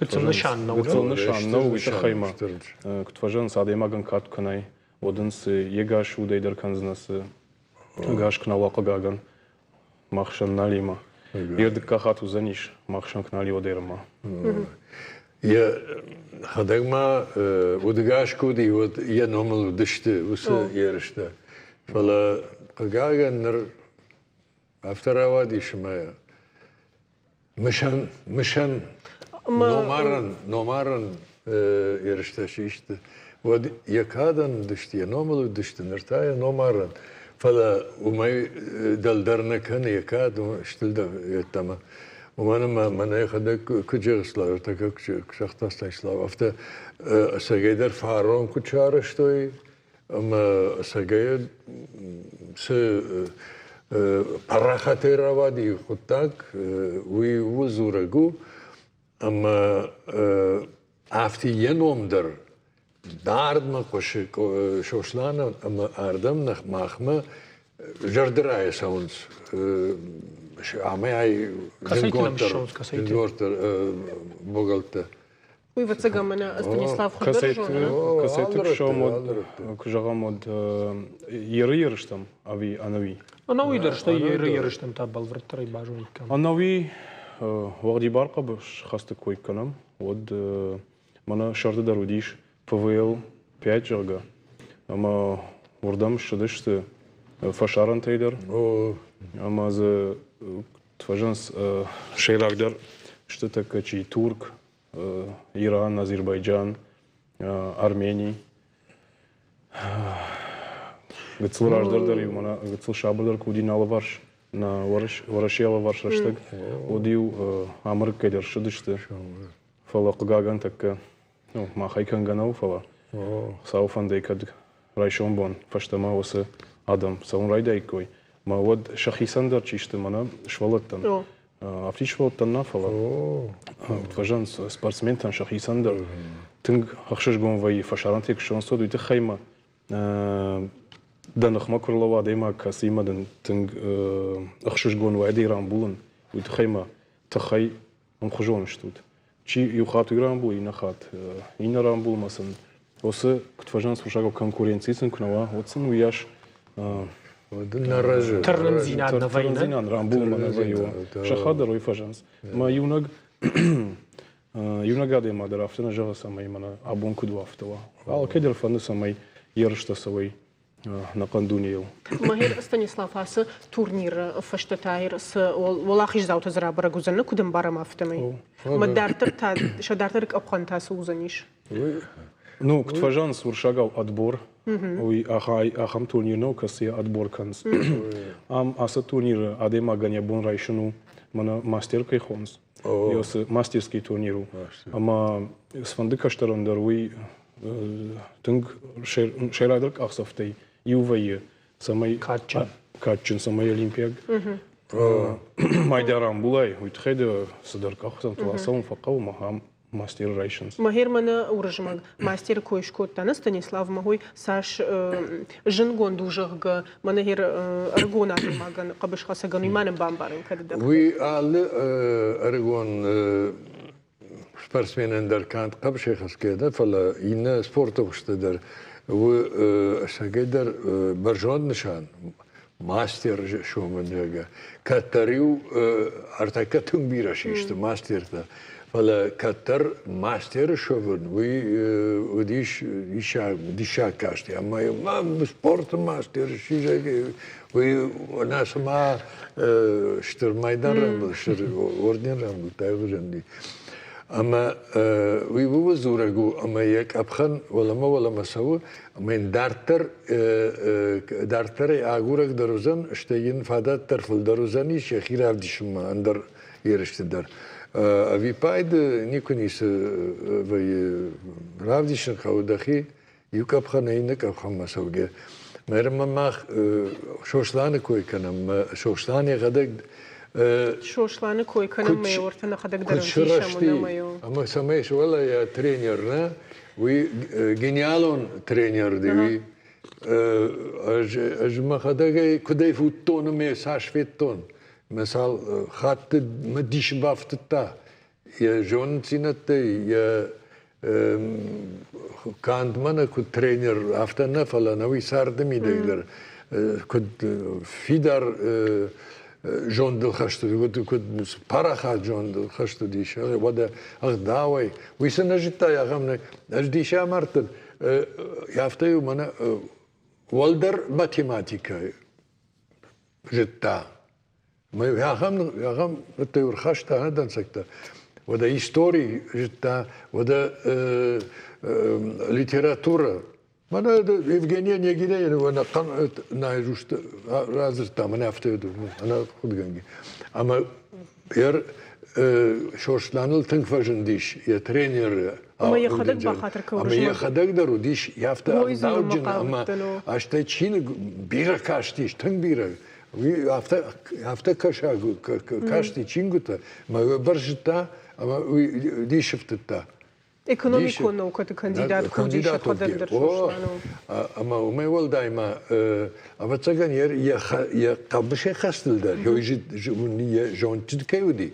Гыццыл нысан нӕу. Гыццыл нысан нӕу, уый тыххӕй ма куыд фӕзӕгъынц, адӕймагӕн кад куы кӕнай, уӕд ын цы йе гас удӕй дӕр кӕндзынӕ, цы ӕгас куы нӕ уа, хъыгагӕн, мах сӕн налимӕ. Йе дыккаг хатт уыдзӕнис, мах сӕн куы нали, уӕд ӕрма. Йӕ хӕдӕг ма удыгас куы уыди, уӕд йӕ номыл уыдысты уыцы ерыстӕ. Фӕлӕ, хъыгагӕн, ныр афтӕ рауадис, ӕмӕ мысӕн, мысӕн номарӕн, номарӕн ерыстӕ систы. Уӕд йӕ кадӕн уыдысты, йӕ номыл уыдысты, ныр та йӕ номарӕн. Фӕлӕ уымӕй дӕлдӕр нӕ кӕны йӕ кад, стылдӕр йеддӕмӕ. Уымӕн ӕмӕ мӕнӕ йӕхӕдӕг куыд зӕгъы ӕртӕккӕ куы загъта Станислав, афтӕ ӕцӕгӕйдӕр фарон куыд сарӕзтой ӕмӕ ӕцӕгӕй цы парахатӕй рауади хъуыддаг, уый ууыл дзурӕг у, ӕмӕ афтӕ йӕ ном дӕр дардмӕ хъуысы Сосланӕн ӕмӕ ардӕм махмӕ зӕрдырайӕ цӕуынц амӕй ай зындгонддӕр богӕлттӕ. Уый ӕвӕццӕгӕн мӕнӕ Станислав хуыздӕр зоны. Кӕцӕйты куы зӕгъӕм, уӕд куы зӕгъӕм, уӕд еры ерыстӕм ӕви ӕнӕуи? Ӕнӕуи дӕр, стӕй еры ерыстӕм та бӕлвырддӕрӕй базониккам. Ӕнӕуи уӕгъдибар хъӕбысхӕсты кой кӕнӕм, уӕд мӕнӕ сӕрды дӕр уыдис ПВЛ 5, зӕгъгӕ, ӕмӕ уырдӕм ссыдысты фӕсарӕнтӕй дӕр. Ӕмӕ дзы фӕзынц сӕйрагдӕр сты тӕккӕ чи Турк, Иран, Азербайджан, Армени. Гыццыл раздӕр дӕр-иу мӕнӕ гыццыл сабырдӕр куы уыди нӕ алыварс, нӕ Уӕрӕсейы алыварс рӕстӕг, уӕд-иу Амырыккӕй дӕр ссыдысты. Фӕлӕ хъыгагӕн тӕккӕ, ну, махӕй кӕнгӕ нӕу, фӕлӕ Хуыцауы фӕндӕй кӕд райсом бон фӕстӕмӕ уыцы адӕм цӕуын райдаиккой, мӕ уӕд сӕхицӕн дӕр чи сты мӕнӕ сывӕллӕттӕн, афтид сывӕллӕттӕн нӕ, фӕлӕ фӕзӕн спортсментӕн сӕхицӕн дӕр тынг ӕхсызгон вӕййы фӕсарӕнтӕй куы ссӕуынц, уӕд уый тыххӕй мӕ дӕ ныхмӕ куы рлӕууа адӕймаг, кӕцыимӕ дын тынг ӕхсызгон уайд рамбулын, уый тыххӕй мӕ тыххӕй ӕмхуызон стут. Чи иу хатт уый рамбулы, иннӕ хатт иннӕ рамбулмӕ сын уыцы, куыд фӕзӕгъынц уырыссагау, конкуренци сын куы нӕ уа, уӕд сын уыйас нӕ тырнындзинад нӕ вӕййы. Тырнындзинад рамбулынмӕ нӕ вӕййы. Сӕхӕдӕг дӕр уый фӕзӕгъынц. Мӕ иунӕг иунӕг адӕймаг дӕр афтӕ нӕ зӕгъы, цӕмӕй мӕнӕ абон куыд у, афтӕ уа. Алкӕй дӕр фӕнды, цӕмӕй ерыстӕ цӕуой ӕнӕхъӕн дунейыл. Магер Станислав ацы турниры фӕстӕ та цы уӕлахиздзауты дзы рабӕрӕг уыдзӕн, куыд ӕмбарӕм афтӕмӕй? Ӕмӕ дарддӕр та сӕ дарддӕры къӕпхӕн та цы уыдзӕнис? Ну, куыд фӕзӕгъынц уырыссагау отбор, уый ахӕм турнир нӕу, кӕцыйы отбор кӕнынц. Ам ацы турниры адӕймагӕн йӕ бон райсын у, мӕнӕ мастер кӕй хонынц, цы мастерский турнир у. Ӕмӕ цыфӕнды кӕстӕрӕн дӕр уый тынг сӕйрагдӕр къахдзӕфтӕй иу вӕййы, цӕмӕй кадджын, кадджын, цӕмӕй олимпиаг майдан рамбулай, уый тыххӕй дӕ цыдӕр къахдзӕфтыл ацӕуын фӕхъӕуы, ӕмӕ ахӕм мастер райсынц. Магер мӕнӕ Уырызмӕг мастеры кой скодта, нӕ Станислав Магой цас зынгонд у, зӕгъгӕ, мӕнӕ гер ӕрыгон адӕймагӕн хъӕбысхӕцӕгӕн уый ма нын бамбарын кӕд дӕ. Уый алы ӕрыгон спортсменӕн дӕр канд хъӕбысӕй хӕцгӕ нӕ, фӕлӕ иннӕ спорты хуызты дӕр у ӕцӕгӕйдӕр бӕрзонд нысан мастер сомын, зӕгъгӕ. Кӕддӕр-иу ӕртӕккӕ тынг бирӕ систы мастертӕ, фӕлӕ кӕддӕр мастеры суӕвын уый уыдис диссаг касти. Ӕмӕ спорты мастер сси, зӕгъгӕ, уый нӕ цыма стыр майдан рамбыл, стыр орден рамбылдта, хуызӕн. Ӕмӕ уый ууыл дзурӕг у, ӕмӕ йӕ къӕпхӕн уӕлӕмӕ-уӕлӕмӕ цӕуы, ӕмӕ йын дарддӕр дарддӕрӕй агурӕг дӕр уыдзӕн, стӕй йын фадат дӕр фылдӕр уыдзӕнис йӕхи равдисынмӕ ӕндӕр ерысты дӕр. Ӕвиппайды никуы ницы вӕййы равдисын хъӕуы дӕхи, иу къӕпхӕнӕй иннӕ къӕпхӕнмӕ цӕугӕ. Мӕ мах Сосланы кой кӕнӕм, Сослан йӕхӕдӕг Сосланы кой кӕнӕм, мӕ ортӕ нӕхӕдӕг дӕр ӕвдисӕм, ӕмӕ цӕмӕй суӕлӕ йӕ тренер, нӕ, уый гениалон тренер ди, уый ӕз мӕхӕдӕгӕй куыдӕй фудтон ӕмӕ цас федтон, мӕ цал хатты мӕ дисы бафтыдта йӕ зонындзинӕдтӕй, йӕ канд мӕнӕ куыд тренер, афтӕ нӕ, фӕлӕ нӕуый царды мидӕг дӕр куыд фидар. зондыл хӕст уыд, куыд парахат зондыл хӕст уыдис, уӕдӕ ӕгъдауӕй. Уый цы нӕ зыдтай, ахӕм нӕ. Ӕз дисы амардтӕн, афтӕ-иу мӕнӕ уӕлдӕр математикӕ зыдта. Мӕ ахӕм ахӕм ӕрхаста нӕ дӕнцӕгтӕ. Уӕдӕ истори зыдта, уӕдӕ литературӕ. Мӕнӕ Евгения Онегинӕйӕн ӕнӕхъӕн наизусть радзырдта, мӕнӕ афтӕ ӕнӕ худгӕнгӕ. Ӕмӕ йӕ Сосланыл тынг фӕзындис йӕ тренеры Ӕмӕ йӕхӕдӕг бахатыр кӕны. Ӕмӕ йӕхӕдӕг дӕр уыдис афтӕ ӕгъдауджын ӕмӕ стӕй чиныг бирӕ кастис, тынг бирӕ. Уый афтӕ, афтӕ кӕсаг касти чингуытӕ, ӕмӕ бӕрзыдта ӕмӕ уый дисы фтыдта. Экономикон наукӕты кандидат куы уыдис йӕхӕдӕг дӕр Сослан. Ӕмӕ уымӕй уӕлдай ма, ӕвӕццӕгӕн, йӕ хъӕбысӕй хӕстыл дӕр йӕ зондджын кӕй уыди,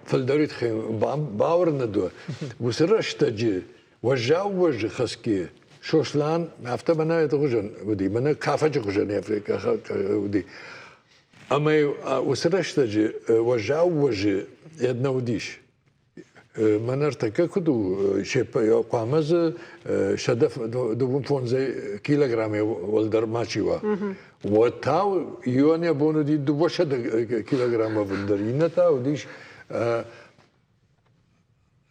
фылдӕр бауырнӕд уӕ, уыцы рӕстӕджы уӕззау уӕзы хӕсгӕ Сослан афтӕ мӕнӕ хуызӕн уыди, мӕнӕ кафӕджы хуызӕн уыди. Ӕмӕ уыцы рӕстӕджы уӕззау уӕзы йед нӕ уыдис. Мӕн ӕртӕккӕ куыд у, хъуамӕ дзы 125 килограммӕй уӕлдӕр мачи уа. Уӕд та иуӕн йӕ бон уыди 200 килограммы дӕр, иннӕ та уыдис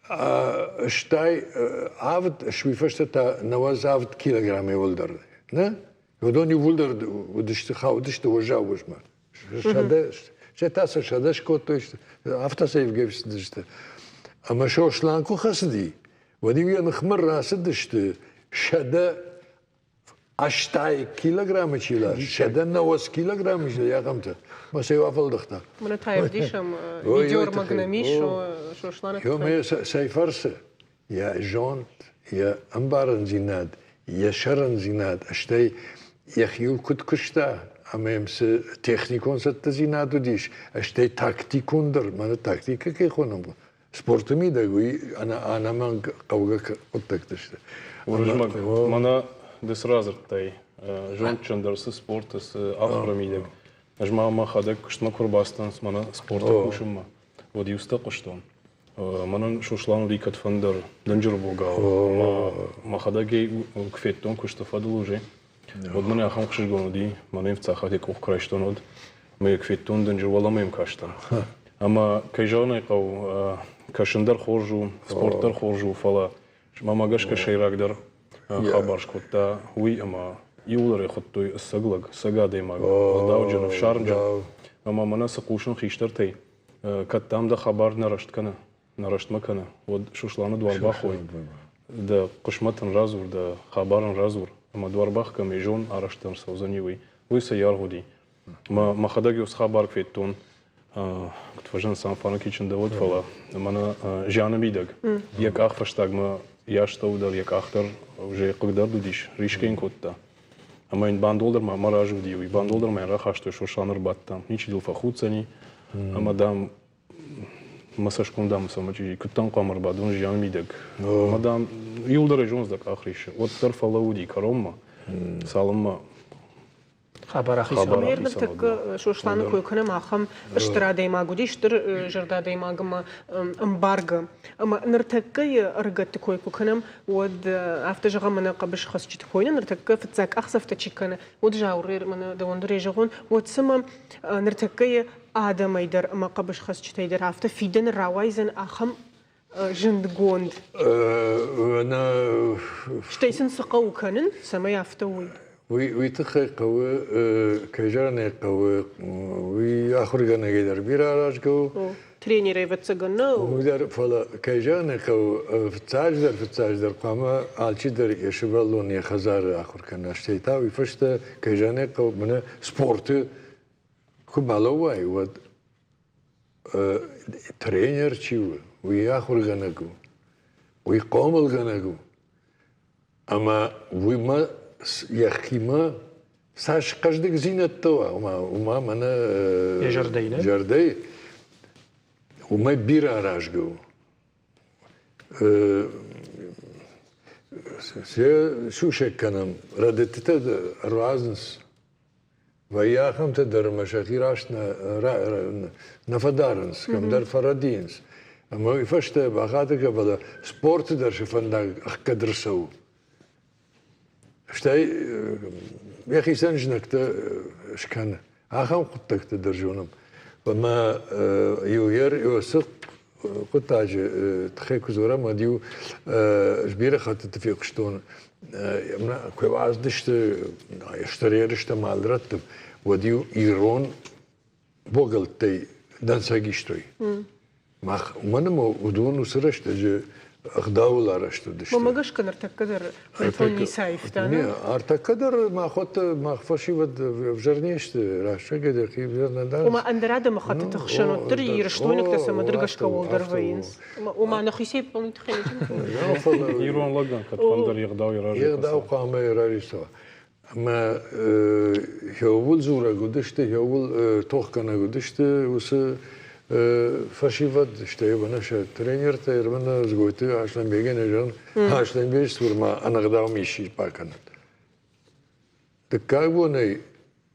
87, уый фӕстӕ та 97 килограммӕй уӕлдӕр. Нӕ? Уыдон иууылдӕр уыдысты, хаудысты уӕззау уӕзмӕ. Сӕ та сӕ сӕдӕ скодтой, афтӕ сӕ ивгӕ Ӕмӕ Сослан куы хӕцыди, уӕд-иу йӕ ныхмӕ рацыдысты 180 килограммы чи лас, 190 килограммы чи ахӕмтӕ. Мӕ сӕ иу афӕлдӕхта. Мӕнӕ та ӕвдисӕм видеоӕрмӕг нӕм ис Сосланы тыххӕй. Цӕй фӕрцы йӕ зонд, йӕ ӕмбарындзинад, йӕ сӕрӕндзинад, стӕй йӕхиуыл куыд куыста ӕмӕ йӕм цы техникон цӕттӕдзинад уыдис, стӕй тактикон дӕр, мӕнӕ тактикӕ кӕй хонӕм, спорты мидӕг уый ӕнӕмӕнг хъӕугӕ хъуыддӕгтӕ сты. Уырызмӕг, мӕнӕ ды цы радзырдтай, зондджындӕр цы спорты, цы ахуыры мидӕг. Ӕз ма мӕхӕдӕг куыстмӕ куы ӕрбацыдтӕн мӕнӕ спорты кусынмӕ, уӕд иу цытӕ хъуыстон. Мӕнӕн Сослан уыди кӕдфӕндӕр дынджыр богал. Ӕмӕ мӕхӕдӕг ӕй куы федтон куысты фӕдыл уже, уӕд мын ахӕм ӕхсызгон уыди, мӕнӕ йын фыццаг хатт йӕ къух куы райстон, уӕд ӕмӕ йӕ куы федтон дынджыр, уӕлӕмӕ йӕм кастӕн. Ӕмӕ, кӕй зӕгъын ӕй хъӕуы, кӕсын дӕр хорз у, спорт дӕр хорз у, фӕлӕ мӕмӕ гӕсгӕ сӕйрагдӕр хабар скодта уый, ӕмӕ иууылдӕр ӕй хуыдтой ӕцӕг лӕг, ӕцӕг адӕймаг, ӕгъдауджын, ӕфсармджын. Ӕмӕ мӕнӕ цы хъусын хистӕртӕй, Кӕд дӕм дӕ хабар нӕ раст кӕны, нӕ рӕстмӕ кӕны, уӕд Сосланы дуар бахой, дӕ хъысмӕт ын радзур, дӕ хабар ын радзур, ӕмӕ дуар бахгӕм, зон арӕзт дӕм цӕудзӕни уый. Уый цӕй аргъ уыди. Мӕ мӕхӕдӕг иу хабар федтон, куыд фӕзынд Самфаны чындӕуӕд, фӕлӕ мӕнӕ зианы мидӕг йӕ къах фӕстагмӕ йӕ астӕу дӕр, йӕ къах дӕр уже хъыгдард уыдис, рисгӕ йын кодта. Ӕмӕ йын бандол дӕр ма мӕ разы уыди уый. Бандол дӕр ма йын рахастой, Сослан ӕрбадт, дам, ничи дыл фӕхуддзӕни. Ӕмӕ, дам, мӕ цӕсгом, дам, цӕмӕ чъизи, куыд дӕм хъуамӕ ӕрбадон зианы мидӕг. Ӕмӕ, дам, иуылдӕр ӕй зонынц дӕ къах риссы. Уӕддӕр фӕлӕууыди кӕронмӕ, цалынмӕ хабар ахицӕн. Ӕмӕ ныртӕккӕ Сосланы кой кӕнӕм, ахӕм стыр адӕймаг уыди, стыр зӕрдӕ адӕймаг ӕмӕ ӕмбаргӕ. Ӕмӕ ныртӕккӕйы ӕрыгӕтты кой куы кӕнӕм, уӕд афтӕ зӕгъӕм, мӕнӕ хъӕбысхӕцджыты кой нӕ ныртӕккӕ фыццаг къахдзӕфтӕ чи кӕны, уӕд Зауыр мӕнӕ дӕуӕн дӕр зӕгъон, уӕд цымӕ ныртӕккӕйы адӕмӕй дӕр ӕмӕ хъӕбысхӕцджытӕй дӕр афтӕ фидӕны рауайдзӕн ахӕм зындгонд? Стӕй сын цы хъӕуы кӕнын, цӕмӕй афтӕ уой? Уый тыххӕй хъӕуы, кӕй зӕгъын ӕй хъӕуы, уый ахуыргӕнӕгӕй дӕр бирӕ аразгӕ у. Тренерӕй, ӕвӕццӕгӕн, нӕ? Уый дӕр, фӕлӕ, кӕй зӕгъын ӕй хъӕуы, фыццаджыдӕр хъуамӕ алчидӕр йӕ сывӕллон йӕ хӕдзары ахуыр кӕна, стӕй та уый фӕстӕ, кӕй зӕгъын ӕй хъӕуы, мӕнӕ спорты куы балӕууай, уӕд тренер чи у, уый ахуыргӕнӕг у, уый хъомылгӕнӕг у. Ӕмӕ уымӕ йӕхимӕ цас хъӕздыгдзинӕдтӕ уа, уымӕ мӕнӕ йӕ зӕрдӕйы, нӕ? Зӕрдӕйы, уымӕй бирӕ аразгӕ у. Сусӕг кӕнӕм, рӕдыдтытӕ ӕруадзынц. Вӕййы ахӕмтӕ дӕр ӕмӕ сӕхи раст нӕ фӕдарынц, кӕмдӕр фӕрӕдийынц. Ӕмӕ уый фӕстӕ бахатыр кӕн, фӕлӕ спорты дӕр сӕ фӕндаг ӕхгӕд ӕрцӕуы. Стӕй йӕхицӕн знӕгтӕ скӕны. Ахӕм хъуыддӕгтӕ дӕр зонӕм. Ӕмӕ иу уыцы хъуыддаджы тыххӕй куы дзурӕм, уӕд-иу ӕз бирӕ хӕттыты фехъуыстон, куы уадздысты стыр ерыстӕм алы рӕтты, уӕд-иу ирон богӕлттӕй дӕнцӕг истой. Мах уымӕн ӕмӕ уыдон уыцы рӕстӕджы ӕгъдауыл арӕзт уыдысты. Мӕ гӕсгӕ ныртӕккӕ дӕр бынтон ницы аивта, не? Ӕртӕккӕ дӕр махуӕттӕ, мах фӕсивӕд ӕвзӕр не сты, рӕстӕгӕй дӕр хи ӕвзӕр нӕ дарынц. Ома ӕндӕр адӕмыхӕттыты хсӕн уӕддӕр ирыстойнӕгтӕ цӕмӕдӕр гӕсгӕ уӕлдӕр вӕййынц. Ома нӕхицӕй ӕппӕлын тыххӕй ничи Ирон лӕгӕн кӕдфӕндӕр йе гъдау йӕ разы Йе гъдау хъуамӕ йӕ разы цӕуа. Ӕмӕ ууыл дзурӕг уыдысты, ууыл тохгӕнӕг уыдысты уыцы фӕсивӕд, стӕй мӕнӕ сӕ тренертӕ, мӕнӕ Дзгойты Аслӕнбегӕн зӕгъын, Аслӕнбеджы цур ма ӕнӕгъдау мисси бакӕнӕд. Дыккаг бонӕй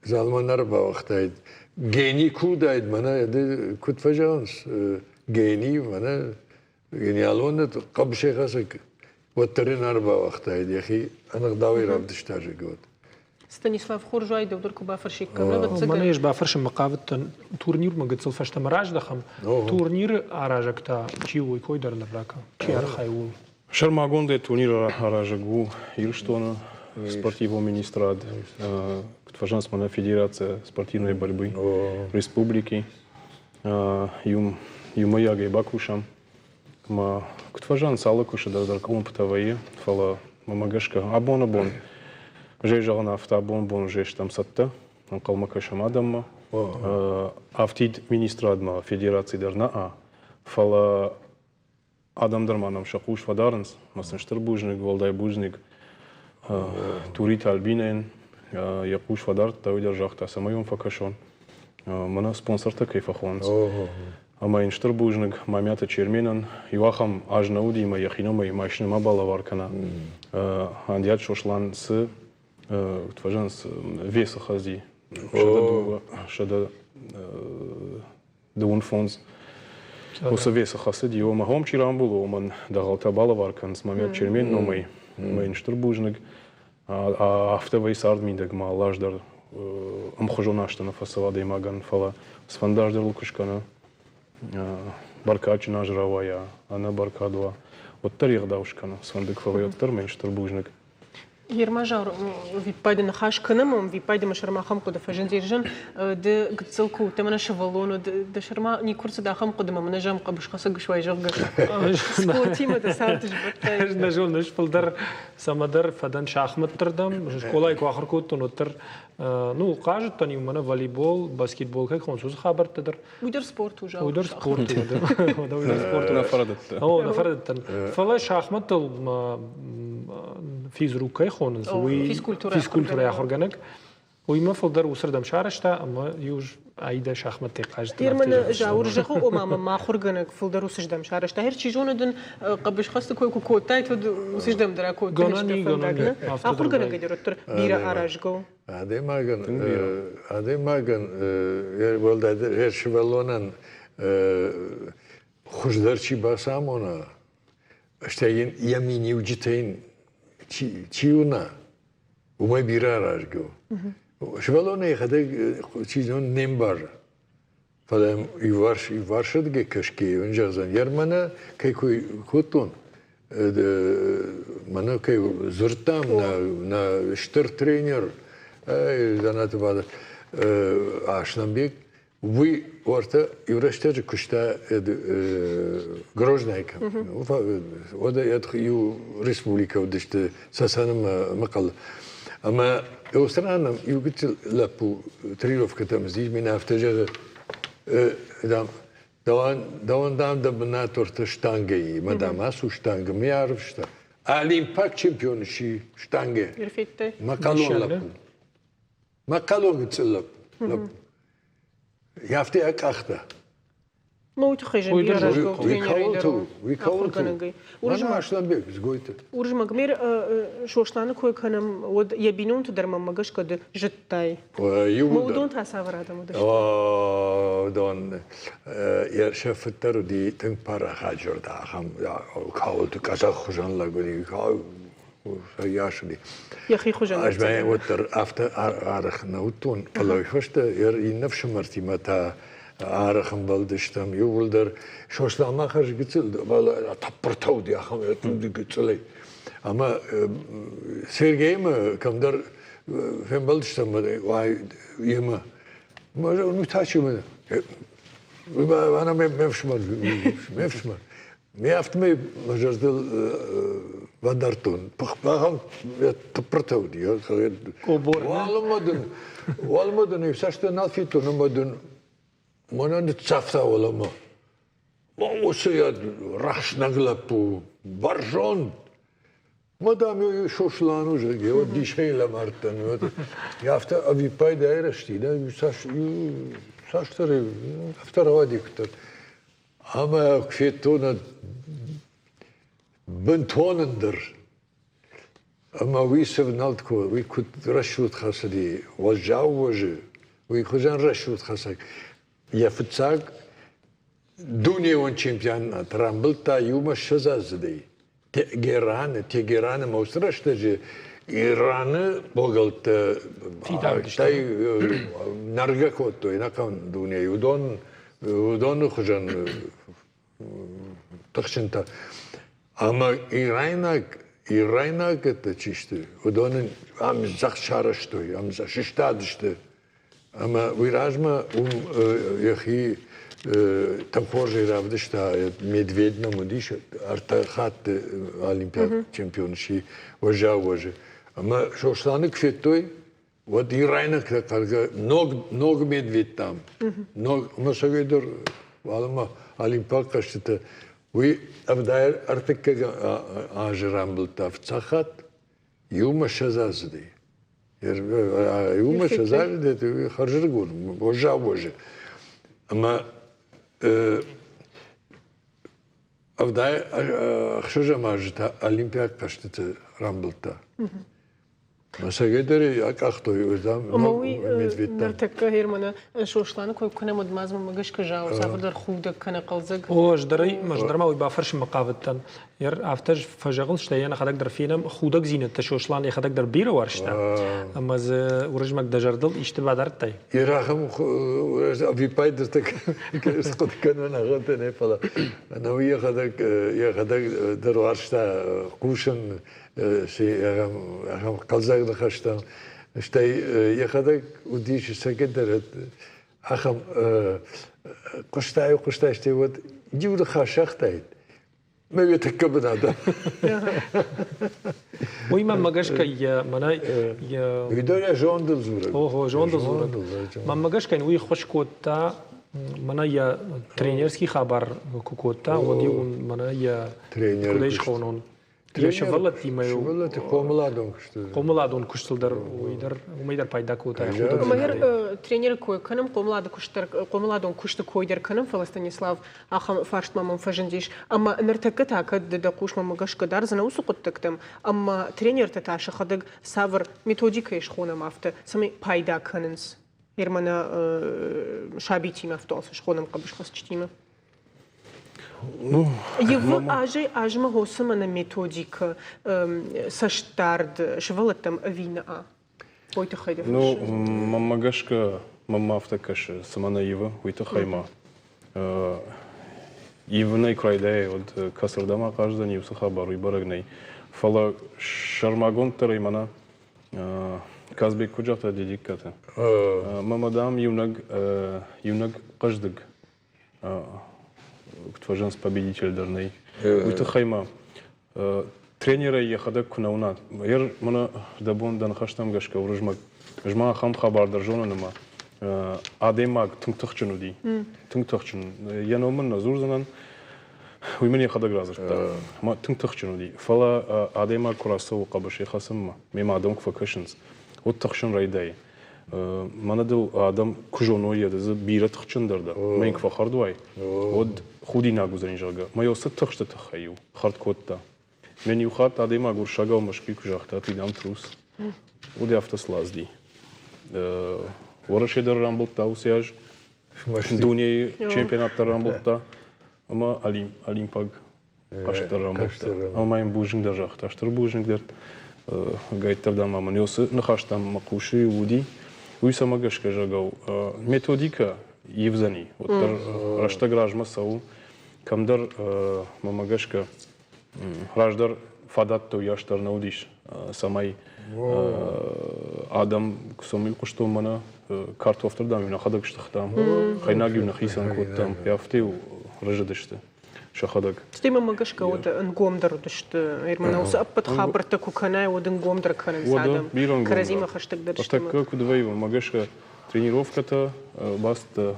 залмӕ нӕ ӕрбауагътаид. Гени куы уыдаид, мӕнӕ куыд фӕзӕгъынц, гени, мӕнӕ Гениалон хъӕбысӕйхӕцӕг уӕддӕр ын ӕрбауагътаид йӕхи ӕнӕгъдауӕй равдыста зӕгъгӕ. Станислав, хорз уайд, дӕу дӕр куы бафӕрсиккам. Мӕнӕ ӕз бафӕрсынмӕ хъавыдтӕн, турнирмӕ гыццыл фӕстӕмӕ раздӕхӕм. Турниры аразӕг та чи у, уый кой дӕр ныр ракӕн. Чи архайы, ууыл? Сӕрмагондӕй турниры аразӕг у Ирыстоны спортивон министрад, куыд фӕзӕгъынц, мӕнӕ Федерация спортивной борьбы республики. Иумӕйагӕй бакусӕм. Ӕмӕ куыд фӕзӕгъынц, алы куысты дӕр дӕр къуылымпытӕ вӕййы, фӕлӕ мӕмӕ гӕсгӕ абоны бон, зӕй зӕгъын, афтӕ абоны бон уже стӕм цӕттӕ, ӕнхъӕлмӕ кӕсӕм адӕммӕ. Афтид министрадмӕ федераци дӕр нӕ, фӕлӕ Адӕм дӕр ма нӕм сӕ хъус фӕдарынц, ӕмӕ сын стыр бузныг, уӕлдай бузныг Туриты Альбинӕйӕн йӕ хъус фӕдардта, уый дӕр загъта, цӕмӕй уӕм фӕкӕсон. Мӕнӕ спонсортӕ кӕй фӕхонынц. Ӕмӕ йын стыр бузныг Мамиаты Черменӕн. Иу ахӕм аз нӕ уыди, ӕмӕ йӕхи номӕй машинӕ ма балӕвар кӕна. Андиат Сослан цы куыд фӕзӕгъынц, весы хӕдзи 102, 25. Уыцы весы хӕцыди, ома хом чи рамбулы, уымӕн дӕгъӕлтӕ балӕвар кӕнынц Мамед Чермен номӕй. Ӕмӕ йын стыр бузныг. Афтӕ вӕййы цард мидӕг ма алы аз дӕр ӕмхуызон азты нӕ фӕцӕуы адӕймагӕн, фӕлӕ цыфӕнды аз дӕр ыл куы скӕна, бӕркадджын аз рауайа, ӕнӕ бӕркад уа, уӕддӕр йе гъдау скӕна. Цыфӕнды куы фӕуа, уӕддӕр мӕ йын стыр бузныг. Ермазаур виппайды ныхас кӕнӕм, уым виппайды мӕ сӕрмӕ ахӕм хъуыды фӕзынди. Зын, ды гыццыл куы уыдтӕ, мӕнӕ сывӕллон уыд, дӕ сӕрмӕ никуы рцыд ахӕм хъуыды, мӕнӕ зӕм хъӕбысхӕцӕг суай, зӕгъгӕ. Спортимӕ дӕ цард сбӕттай. Ӕз нӕ зонын, ӕз фылдӕр цӕмӕдӕр фӕдӕн шахмӕтты рдӕм. Скъолайы куы ахуыр кодтон, уӕддӕр ну, хъазыдтӕн иу мӕнӕ волейбол, баскетбол кӕй хонынц, уыцы хабӕрттӕ дӕр. Уый дӕр спорт у, зӕгъ. Уый дӕр спорт у. Уый дӕр спорт у. Нӕ фӕрӕдыдтӕ. О, нӕ фӕрӕдыдтӕн. Фӕлӕ шахматтыл физрук кӕй хонынц, уый физкультурӕйы ахуыргӕнӕг. Уый мӕ фылдӕр уыцырдӕм сарӕзта ӕмӕ иу аидӕ шахматтӕй хъазыдтӕн. Германы Зауыр зӕгъы, ома мӕ ахуыргӕнӕг фылдӕр уыцырдӕм сарӕзта. Гъер, чи зоны дын хъӕбысхӕсты кой куы кодтаид, уӕд уыцырдӕм дӕр акодтаид дӕ фӕндаг, нӕ? Ахуыргӕнӕгӕй дӕр уӕддӕр бирӕ аразгӕ у. Адӕймагӕн, адӕймагӕн уӕлдайдӕр сывӕллонӕн хуыздӕр чи бацамона, стӕй йын йӕ миниуджытӕ йын чи уына, уымӕй бирӕ аразгӕ у. Сывӕллон йӕхӕдӕг чи зоны не мбары. Фӕлӕ йӕм иуварс иуварсырдыгӕй кӕсгӕйӕ йын зӕгъдзӕн, йӕ мӕнӕ кӕй кой кодтон, мӕнӕ кӕй дзырдтам, нӕ стыр тренер Дзанаты Бадыр Аслӕнбег, уый уӕртӕ иу рӕстӕджы куыста Грознайы кӕм. Уӕдӕ иу республикӕ уыдысты Цӕцӕны Мӕхъӕлы. Ӕмӕ уыцы ран иу гыццыл лӕппу тренировкӕтӕм цыдис, мин афтӕ зӕгъы, дам, дӕуӕн, дам, дӕ бынат уӕртӕ штангӕйы, мӕ дам, ацу штангӕ, ме арвыста. Олимпаг чемпион сси штангӕ. Мӕхъӕлон лӕппу. Мӕхъӕлон гыццыл лӕппу. Афтӕ йӕ къӕхтӕ. Ма уый тыххӕй зын бирӕ рӕзгӕ тренерӕй дӕр у, ахуыргӕнӕгӕй. Мӕнӕ Аслӕнбег, Дзгойты. Уырызмӕг, ме Сосланы кой кӕнӕм, уӕд йӕ бинонты дӕр мӕнмӕ гӕсгӕ ды зыдтай. Иууылдӕр. Уыдон та цавӕр адӕм уыдысты? Уыдон йӕ сӕ фыд дӕр уыди тынг парахат зӕрдӕ, ахӕм кӕуылты къӕдзӕх хуызӕн лӕг уыди, йас уыди. Йӕхи хуызӕн. Ӕз ма уӕддӕр афтӕ арӕх нӕ уыдтон, фӕлӕ уый фӕстӕ иннӕ фсымӕртимӕ та арӕх ӕмбӕлдыстӕм иууылдӕр. Сослан ма хӕрз гыццыл, фӕлӕ тӕппыртӕ уыди ахӕм гыццылӕй. Ӕмӕ Сергеимӕ кӕмдӕр фембӕлдыстӕм йемӕ. Ну та чи мы? Ӕна ме фсымӕр, ме фсымӕр. Ме афтӕмӕй мӕ зӕрдыл бадардтон. Пыхбахӕм тыппыртӕ уыди. Уалынмӕ дын, уалынмӕ дын иу цӕсты нал федтон ӕмӕ дын мӕнӕ ныццавта уӕлӕмӕ. Уыцы рӕхснӕг лӕппу, бӕрзонд. Мадам иу Сослан у, зӕгъгӕ, уӕд дисӕй лӕмардтӕн. Афтӕ ӕвиппайды айрӕзти, да, цасдӕр афтӕ рауади куыддӕр. Ӕмӕ куы федтон бынтон ӕндӕр. Ӕмӕ уый сӕвнӕлд код, уый куыд рӕсугъд хӕцыди, уӕззау уӕзы, уый хуызӕн рӕсугъд хӕцӕг. Йӕ фыццаг дунеон чемпионат рамбылдта иумӕ ссӕдзаздзыдӕй. Тегераны, Тегераны ма уыцы рӕстӕджы Ираны богӕлттӕ стӕй нӕргӕ кодтой ӕнӕхъӕн дунейы. Уыдон, уыдоны хуызӕн тыхджынтӕ. Ӕмӕ ирайнаг, ирайнагӕттӕ чи сты, уыдон ын ӕмдзӕхт сарӕзтой, ӕмдзӕхт сыстадысты. Ӕмӕ уый размӕ уым йӕхи тынг хорзӕй равдыста, Медведь нӕм уыдис, ӕртӕ хатты олимпиаг чемпион сси уӕззау уӕзы. Ӕмӕ Сосланы куы федтой, уӕд ирайнӕгтӕ хъӕргӕ ног, ног Медведь дам, ног, ӕмӕ сӕгӕй дӕр уалынмӕ олимпаг хъӕзтыты уый ӕвдай ӕртыккаг азы рамбылдта фыццаг хатт, иумӕ 20 азыдӕй. Иумӕ 20 азыдӕй хӕрзӕрыгон, уӕззау уӕзы. Ӕмӕ ӕвдай ӕхсӕзӕм азы та олимпиаг хъӕзтыты рамбылдта. Сӕгӕй акъахтой уырдӕм Ӕмӕ уый ныртӕккӕ Германы Сосланы кой куы нӕ уыд, ма мӕ гӕсгӕ зауы цавӕрдӕр худӕг кӕнӕ хъӕлдзӕг. О, ӕз дӕр ӕй, ӕз дӕр ма уый бафӕрсынмӕ хъавыдтӕн. Афтӕ фӕзӕгъынц, стӕй йӕ нӕхӕдӕг дӕр фенӕм, худӕгдзинӕдтӕ Сослан йӕхӕдӕг дӕр бирӕ уарзта. Ӕмӕ дзы Уырызмӕг дӕ зӕрдыл исты бадардтай? Ирахӕм ӕвиппайды схъуыды кӕнын ахӕмтӕ нӕ, фӕлӕ ӕнӕуи йӕхӕдӕг йӕхӕдӕг дӕр уарзта хъусын ахӕм хъӕлдзӕг ныхӕстӕм. Стӕй йӕхӕдӕг уыдис цӕгӕдӕр ахӕм хъуыстай, хъуыстай, стӕй уӕд иу ныхас загътаид, мӕ йӕ тӕккӕ бынат. Уый мӕнмӕ гӕсгӕ йӕ мӕнӕ йӕ Уый дӕр йӕ зондыл дзурӕг. Ого, зондыл дзурӕг. Мӕнмӕ гӕсгӕ уый ххуыс кодта мӕнӕ йӕ тренерский хабар куы кодта, уӕд-иу мӕнӕ йӕ куыд ӕй схонон, Йӕ сывӕллӕттимӕ сывӕллӕтты хъомыладон куысты хъомыладон куыстыл дӕр уый дӕр уымӕй дӕр пайда кодта. Ӕмӕ тренеры кой кӕнӕм, хъомылады куыст дӕр хъомыладон куысты кой дӕр кӕнӕм, фӕлӕ Станислав ахӕм фарстмӕ мӕм фӕзындис. Ӕмӕ ныртӕккӕ та кӕд ды дӕ хъусмӕ гӕсгӕ дардзынӕ уыцы хъуыддӕгтӕм, ӕмӕ тренертӕ та сӕхӕдӕг цавӕр методикӕйы схонӕм афтӕ, цӕмӕй пайда кӕнынц Германы сабитимӕ, афтӕ схонӕм хъӕбысхӕцджытимӕ? Его азӕй азмӕ хосы методикӕ цӕстдард сывӕллӕттӕм ӕви нӕ? Уый тыххӕй дӕ Ну, мӕнмӕ гӕсгӕ, мӕнмӕ афтӕ кӕсы, цыма нӕ ивы, уый тыххӕй ма. Ивынӕй куы райдайай, уӕд кӕцырдӕм ахъаздзӕни, уыцы хабар уый бӕрӕг нӕй. Фӕлӕ сӕрмагонддӕрӕй мӕнӕ Казбек куыд загъта Дедиккаты? Мӕ дам иунӕг иунӕг хъӕздыг куыд фӕзӕгъынц, победитель дӕр нӕй. Уый тыххӕй ма тренерӕй йӕхӕдӕг куы нӕ уынат, ер мӕнӕ дӕ бон дӕ ныхӕстӕм гӕсгӕ Уырызмӕг, ӕз ма ахӕм хабар дӕр зонын ӕмӕ адӕймаг тынг тыхджын уыди, тынг тыхджын. Йӕ ном ын нӕ дзурдзынӕн, уый мын йӕхӕдӕг радзырдта. Ӕмӕ тынг тыхджын уыди. Фӕлӕ адӕймаг куы рацӕуы хъӕбысӕй хӕцынмӕ, мемӕ адӕм куы фӕкӕсынц, уӕд тыхсын райдайы. Мӕнӕ дыл адӕм куы зоной, ды дзы бирӕ тыхджындӕр дӕ, мӕнг фӕхӕрд уай, уӕд худинаг уыдзӕни, зӕгъгӕ. Мӕ уыцы тыхсты тыххӕй-иу хӕрд кодта. Мӕн иу хатт адӕймаг уырыссагау Мӕскуыйы куы загъта, ты дам трус, уӕд афтӕ слазди. Уӕрӕсе дӕр рамбылдта уыцы аз, дунейы чемпионат дӕр рамбылдта ӕмӕ олимпаг хъазт дӕр рамбылдта. Ӕмӕ ма йын бузныг дӕр загъта, стыр бузныг дӕр. Гайттӕр дам ма мын уыцы ныхӕстӕм мӕ хъусы уыди. Уый цӕмӕ гӕсгӕ зӕгъау, методикӕ ивдзӕни, уӕддӕр рӕстӕг размӕ цӕуы. Кӕмдӕр, мӕмӕ гӕсгӕ, раздӕр фадӕттӕ уыйас дӕр нӕ уыдис, цӕмӕй адӕм куы сӕм хъуыстон мӕнӕ картофтӕ дам-иу нӕхӕдӕг стыхтам, хӕйнаг-иу нӕхицӕн кодтам, афтӕ-иу рӕзыдысты сӕхӕдӕг. Стӕй мӕм гӕсгӕ уӕд ӕнгомдӕр уыдысты. Мӕнӕ уыцы ӕппӕт хабӕрттӕ куы кӕнай, уӕд ӕнгомдӕр кӕнынц адӕм. Кӕрӕдзимӕ хӕстӕгдӕр сты. Ныртӕккӕ куыд вӕййы, уымӕ гӕсгӕ тренировкӕтӕ бацыдтӕ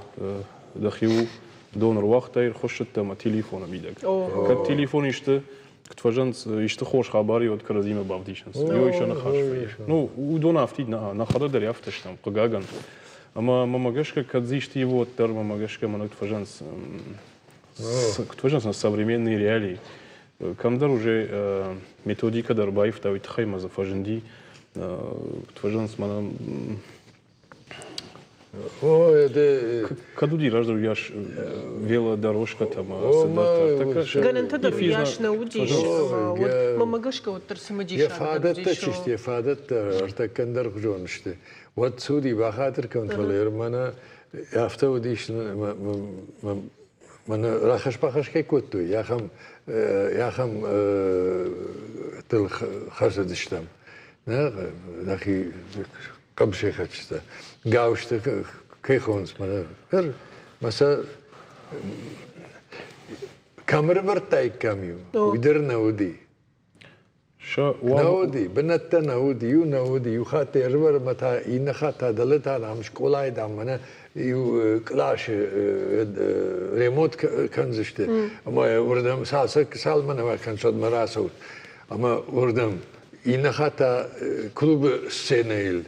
дӕхиуыл дон ӕруагътай, ӕрхуыссыдтӕ ӕмӕ телефоны мидӕг. Кӕд телефон исты, куыд фӕзӕгъынц, исты хорз хабар уӕд кӕрӕдзимӕ бавдисынц. Иуӕй сӕ ныхас вӕййы. Ну, уыдон афтид нӕ, нӕхӕдӕг дӕр афтӕ стӕм, хъыгагӕн. Ӕмӕ мӕмӕ гӕсгӕ, кӕд дзы исты ивы, уӕддӕр мӕмӕ гӕсгӕ мӕнӕ куыд фӕзӕгъынц, куыд фӕзӕгъынц, современные реалии. Кӕмдӕр уже методикӕ дӕр баивта, уый тыххӕй ма дзы фӕзынди, куыд фӕзӕгъынц, мӕнӕ Кӕд уыди раздӕр уыйас велодорожкӕтӕ ӕмӕ цыдӕртӕ? Гӕнӕнтӕ дӕр уыйас нӕ уыдис, ӕмӕ мӕмӕ гӕсгӕ уӕддӕр цымыдисаг Йӕ фадӕттӕ чи сты, йӕ фадӕттӕ ӕртӕккӕ ӕндӕрхуызон сты. Уӕд цы уыди, бахатыр кӕн, фӕлӕ мӕнӕ афтӕ уыдис, мӕнӕ рахӕсс-бахӕсс кӕй кодтой, ахӕм ахӕм тыл хӕцыдыстӕм. Нӕхи хъӕбысӕйхӕцджытӕ гауызты кӕй хонынц мӕнӕ мӕ сӕ кӕм ӕрӕвӕрдтаиккам-иу, уый дӕр нӕ уыди. Нӕ уыди, бынӕттӕ нӕ уыди, иу нӕ уыди, иу хатт ӕрӕвӕр ӕмӕ та иннӕ хатт та дӕлӕ та дам скъолайы дам мӕнӕ иу къласы ремонт кӕндзысты ӕмӕ уырдӕм цалцӕг цалынмӕ нӕ кӕнынц, уӕдмӕ рацӕут. Ӕмӕ уырдӕм иннӕ хатт та клубы сценӕйыл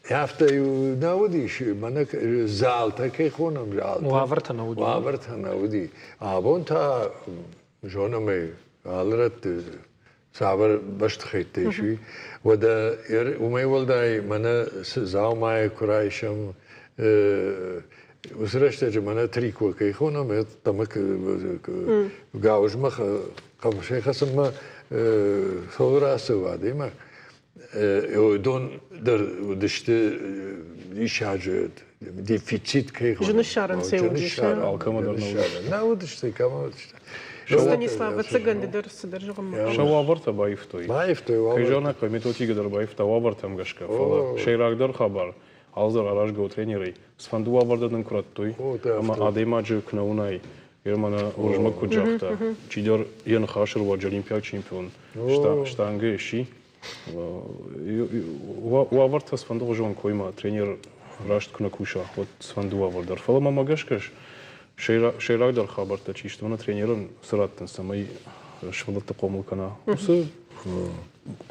афтӕ-иу нӕ уыдис, мӕнӕ залтӕ кӕй хонӕм, залтӕ. Уавӕртӕ нӕ уыди. Уавӕртӕ нӕ уыди. Абон та зонӕм ӕй, алы рӕтты цавӕр бӕстыхӕйттӕ ис, уый. Уӕдӕ уымӕй уӕлдай мӕнӕ цы дзаумайы куы райсӕм, уыцы рӕстӕджы мӕнӕ трико кӕй хонӕм, гауызмӕ хъӕбысӕй хӕцынмӕ цӕуыл рацӕуы адӕймаг, уыдон дӕр уыдысты диссаджы дефицит кӕй хонӕм. Зын ссарӕн сӕ уыдис. Алкӕмӕ дӕр нӕ уыдысты. Нӕ уыдысты, кӕмӕ уыдысты. Станислав, ӕвӕццӕгӕн ды дӕр цыдӕр зӕгъынмӕ. Сӕ уавӕртӕ баивтой. Баивтой уавӕртӕ. Кӕй зӕгъын методикӕ дӕр баивта уавӕртӕм гӕсгӕ, фӕлӕ сӕйрагдӕр хабар алцыдӕр аразгӕ у тренерӕй. Цыфӕнды уавӕр дӕр нын куы радтой, ӕмӕ адӕймаджы куы нӕ уынай, мӕнӕ Уырызмӕг куыд загъта, чидӕр йӕ ныхасы руаджы олимпиаг чемпион штангӕ сси. Уавӕртӕ цыфӕндыгъуызон коймӕ тренер раст куы нӕ куса, уӕд цыфӕнды уавӕр дӕр. Фӕлӕ мӕмӕ гӕсгӕ сӕйрагдӕр хабӕрттӕ чи сты, мӕнӕ тренерӕн цы раттынц, цӕмӕй сывӕллӕтты хъомыл кӕна. Уыцы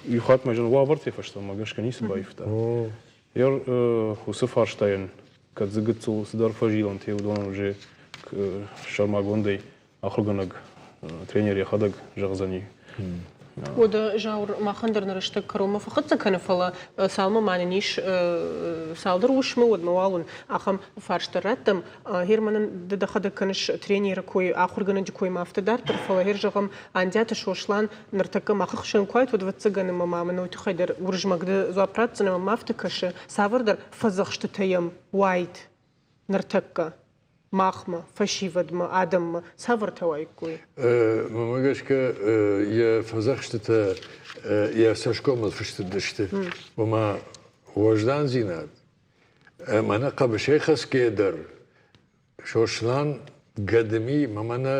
иу хатт ма зӕгъын, уавӕртӕй фӕстӕмӕ гӕсгӕ ницы баивта. Уыцы фарстайӕн кӕд дзы гыццыл цыдӕр фӕзилӕнтӕ уыдонӕн уже сӕрмагондӕй ахуыргӕнӕг тренер йӕхӕдӕг зӕгъдзӕни. Уӕдӕ, Зауыр, махӕн дӕр нӕ рӕстӕг кӕронмӕ фӕхӕццӕ кӕны, фӕлӕ цалынмӕ ма нын ис цалдӕр уысмы, уӕдмӕ уал уын ахӕм фарст дӕр раттӕм. Гъер мӕнӕн ды дӕхӕдӕг кӕныс тренеры кой, ахуыргӕнӕджы кой ма афтӕ дарддӕр, фӕлӕ гъер зӕгъӕм, Андиаты Сослан ныртӕккӕ мах ӕхсӕн куы уайт, уӕд, ӕвӕццӕгӕн, ӕмӕ ма мын уый тыххӕй дӕр Уырызмӕг ды дзуапп ратдзынӕ, ӕмӕ ма афтӕ кӕсы, цавӕрдӕр фӕдзӕхстытӕ йӕм уайт ныртӕккӕ махмӕ, фӕсивӕдмӕ, адӕммӕ, цавӕртӕ уаиккой? Мӕнмӕ гӕсгӕ йӕ фӕдзӕхстытӕ йӕ цӕсгомыл фыст уыдысты. Ома уӕздандзинад, мӕнӕ хъӕбысӕй хӕцгӕйӕ дӕр Сослан гӕдыми мӕнӕ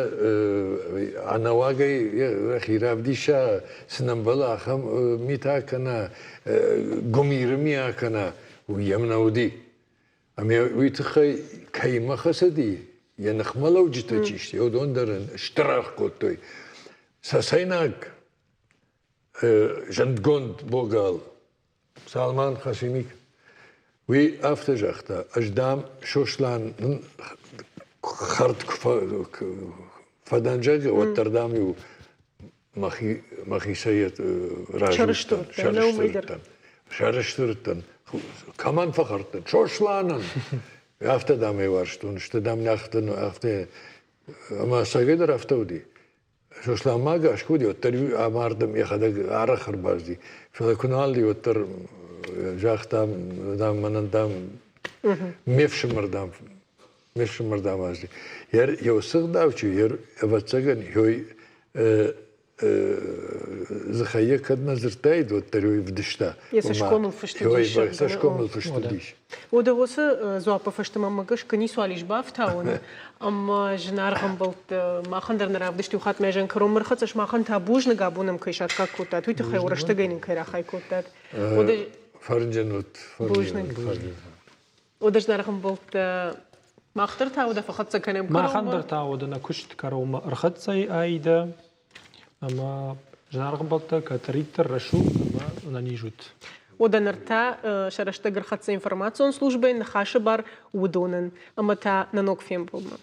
ӕнӕуагӕй йӕхи равдиса, цы нӕ мбӕлы, ахӕм митӕ кӕна, гуымиры ми акӕна, уый йӕм нӕ уыди. Ӕмӕ уый тыххӕй кӕимӕ хӕцыди, йӕ ныхмӕлӕуджытӕ чи сты, уыдон дӕр ын стыр аргъ кодтой. Цӕцӕйнаг зындгонд богал Салман Хасимик. Уый афтӕ загъта, ӕз, дам, Сослан хӕрд куы фӕдӕн, зӕгъгӕ, уӕддӕр, дам-иу мӕхицӕй разылдтӕн, сӕрыстыр сӕрыстыр дӕн. Кӕмӕн фӕхӕрд дӕн? Сосланӕн! Афтӕ, дам, ӕй уарзтон, сты, дам, афтӕ ӕмӕ ӕцӕгӕйдӕр афтӕ уыди. Сослан ма гӕсгӕ уыди, уӕддӕр амардым йӕхӕдӕг арӕх ӕрбацыди. Фӕлӕ куы нал и, уӕддӕр загъта, дам, мӕнӕн, дам, ме фсымӕр, дам, ме фсымӕр, дам, азди. Йӕ уыцы ӕгъдау чи, ӕвӕццӕгӕн, дзыхӕй йӕ кӕд нӕ дзырдтаид, уӕддӕр уый вдыста. Йӕ цӕсгомыл фыст уыдис. Йӕ цӕсгомыл фыст уыдис. Уӕдӕ уыцы дзуаппы фӕстӕмӕ мӕ гӕсгӕ ницуал ис бафтауын, ӕмӕ зынаргъ ӕмбӕлтты махӕн дӕр нӕ равдыст иу хатт мӕ зӕн кӕронмӕ рхӕццӕ, махӕн та бузныг абон ӕм кӕй саккаг кодтат, уый тыххӕй рӕстӕгӕй нын кӕй рахай кодтат. Уӕдӕ Фӕрнджын ут. Бузныг. Уӕдӕ зынаргъ ӕмбӕлттӕ, мах дӕр та уӕдӕ фӕхӕццӕ кӕнӕм Махӕн дӕр та уӕдӕ нӕ куыст кӕронмӕ ӕрхӕццӕ айдӕ. Ӕмӕ зынаргъ ӕмбӕлттӕ, кӕддӕриддӕр рӕсугъд ӕмӕ ӕнӕниз ут. Уӕдӕ ныр та сӕ рӕстӕг ӕрхӕццӕ информацион службӕйы ныхасы бар уыдонӕн ӕмӕ та нӕ ног фембӕлдмӕ.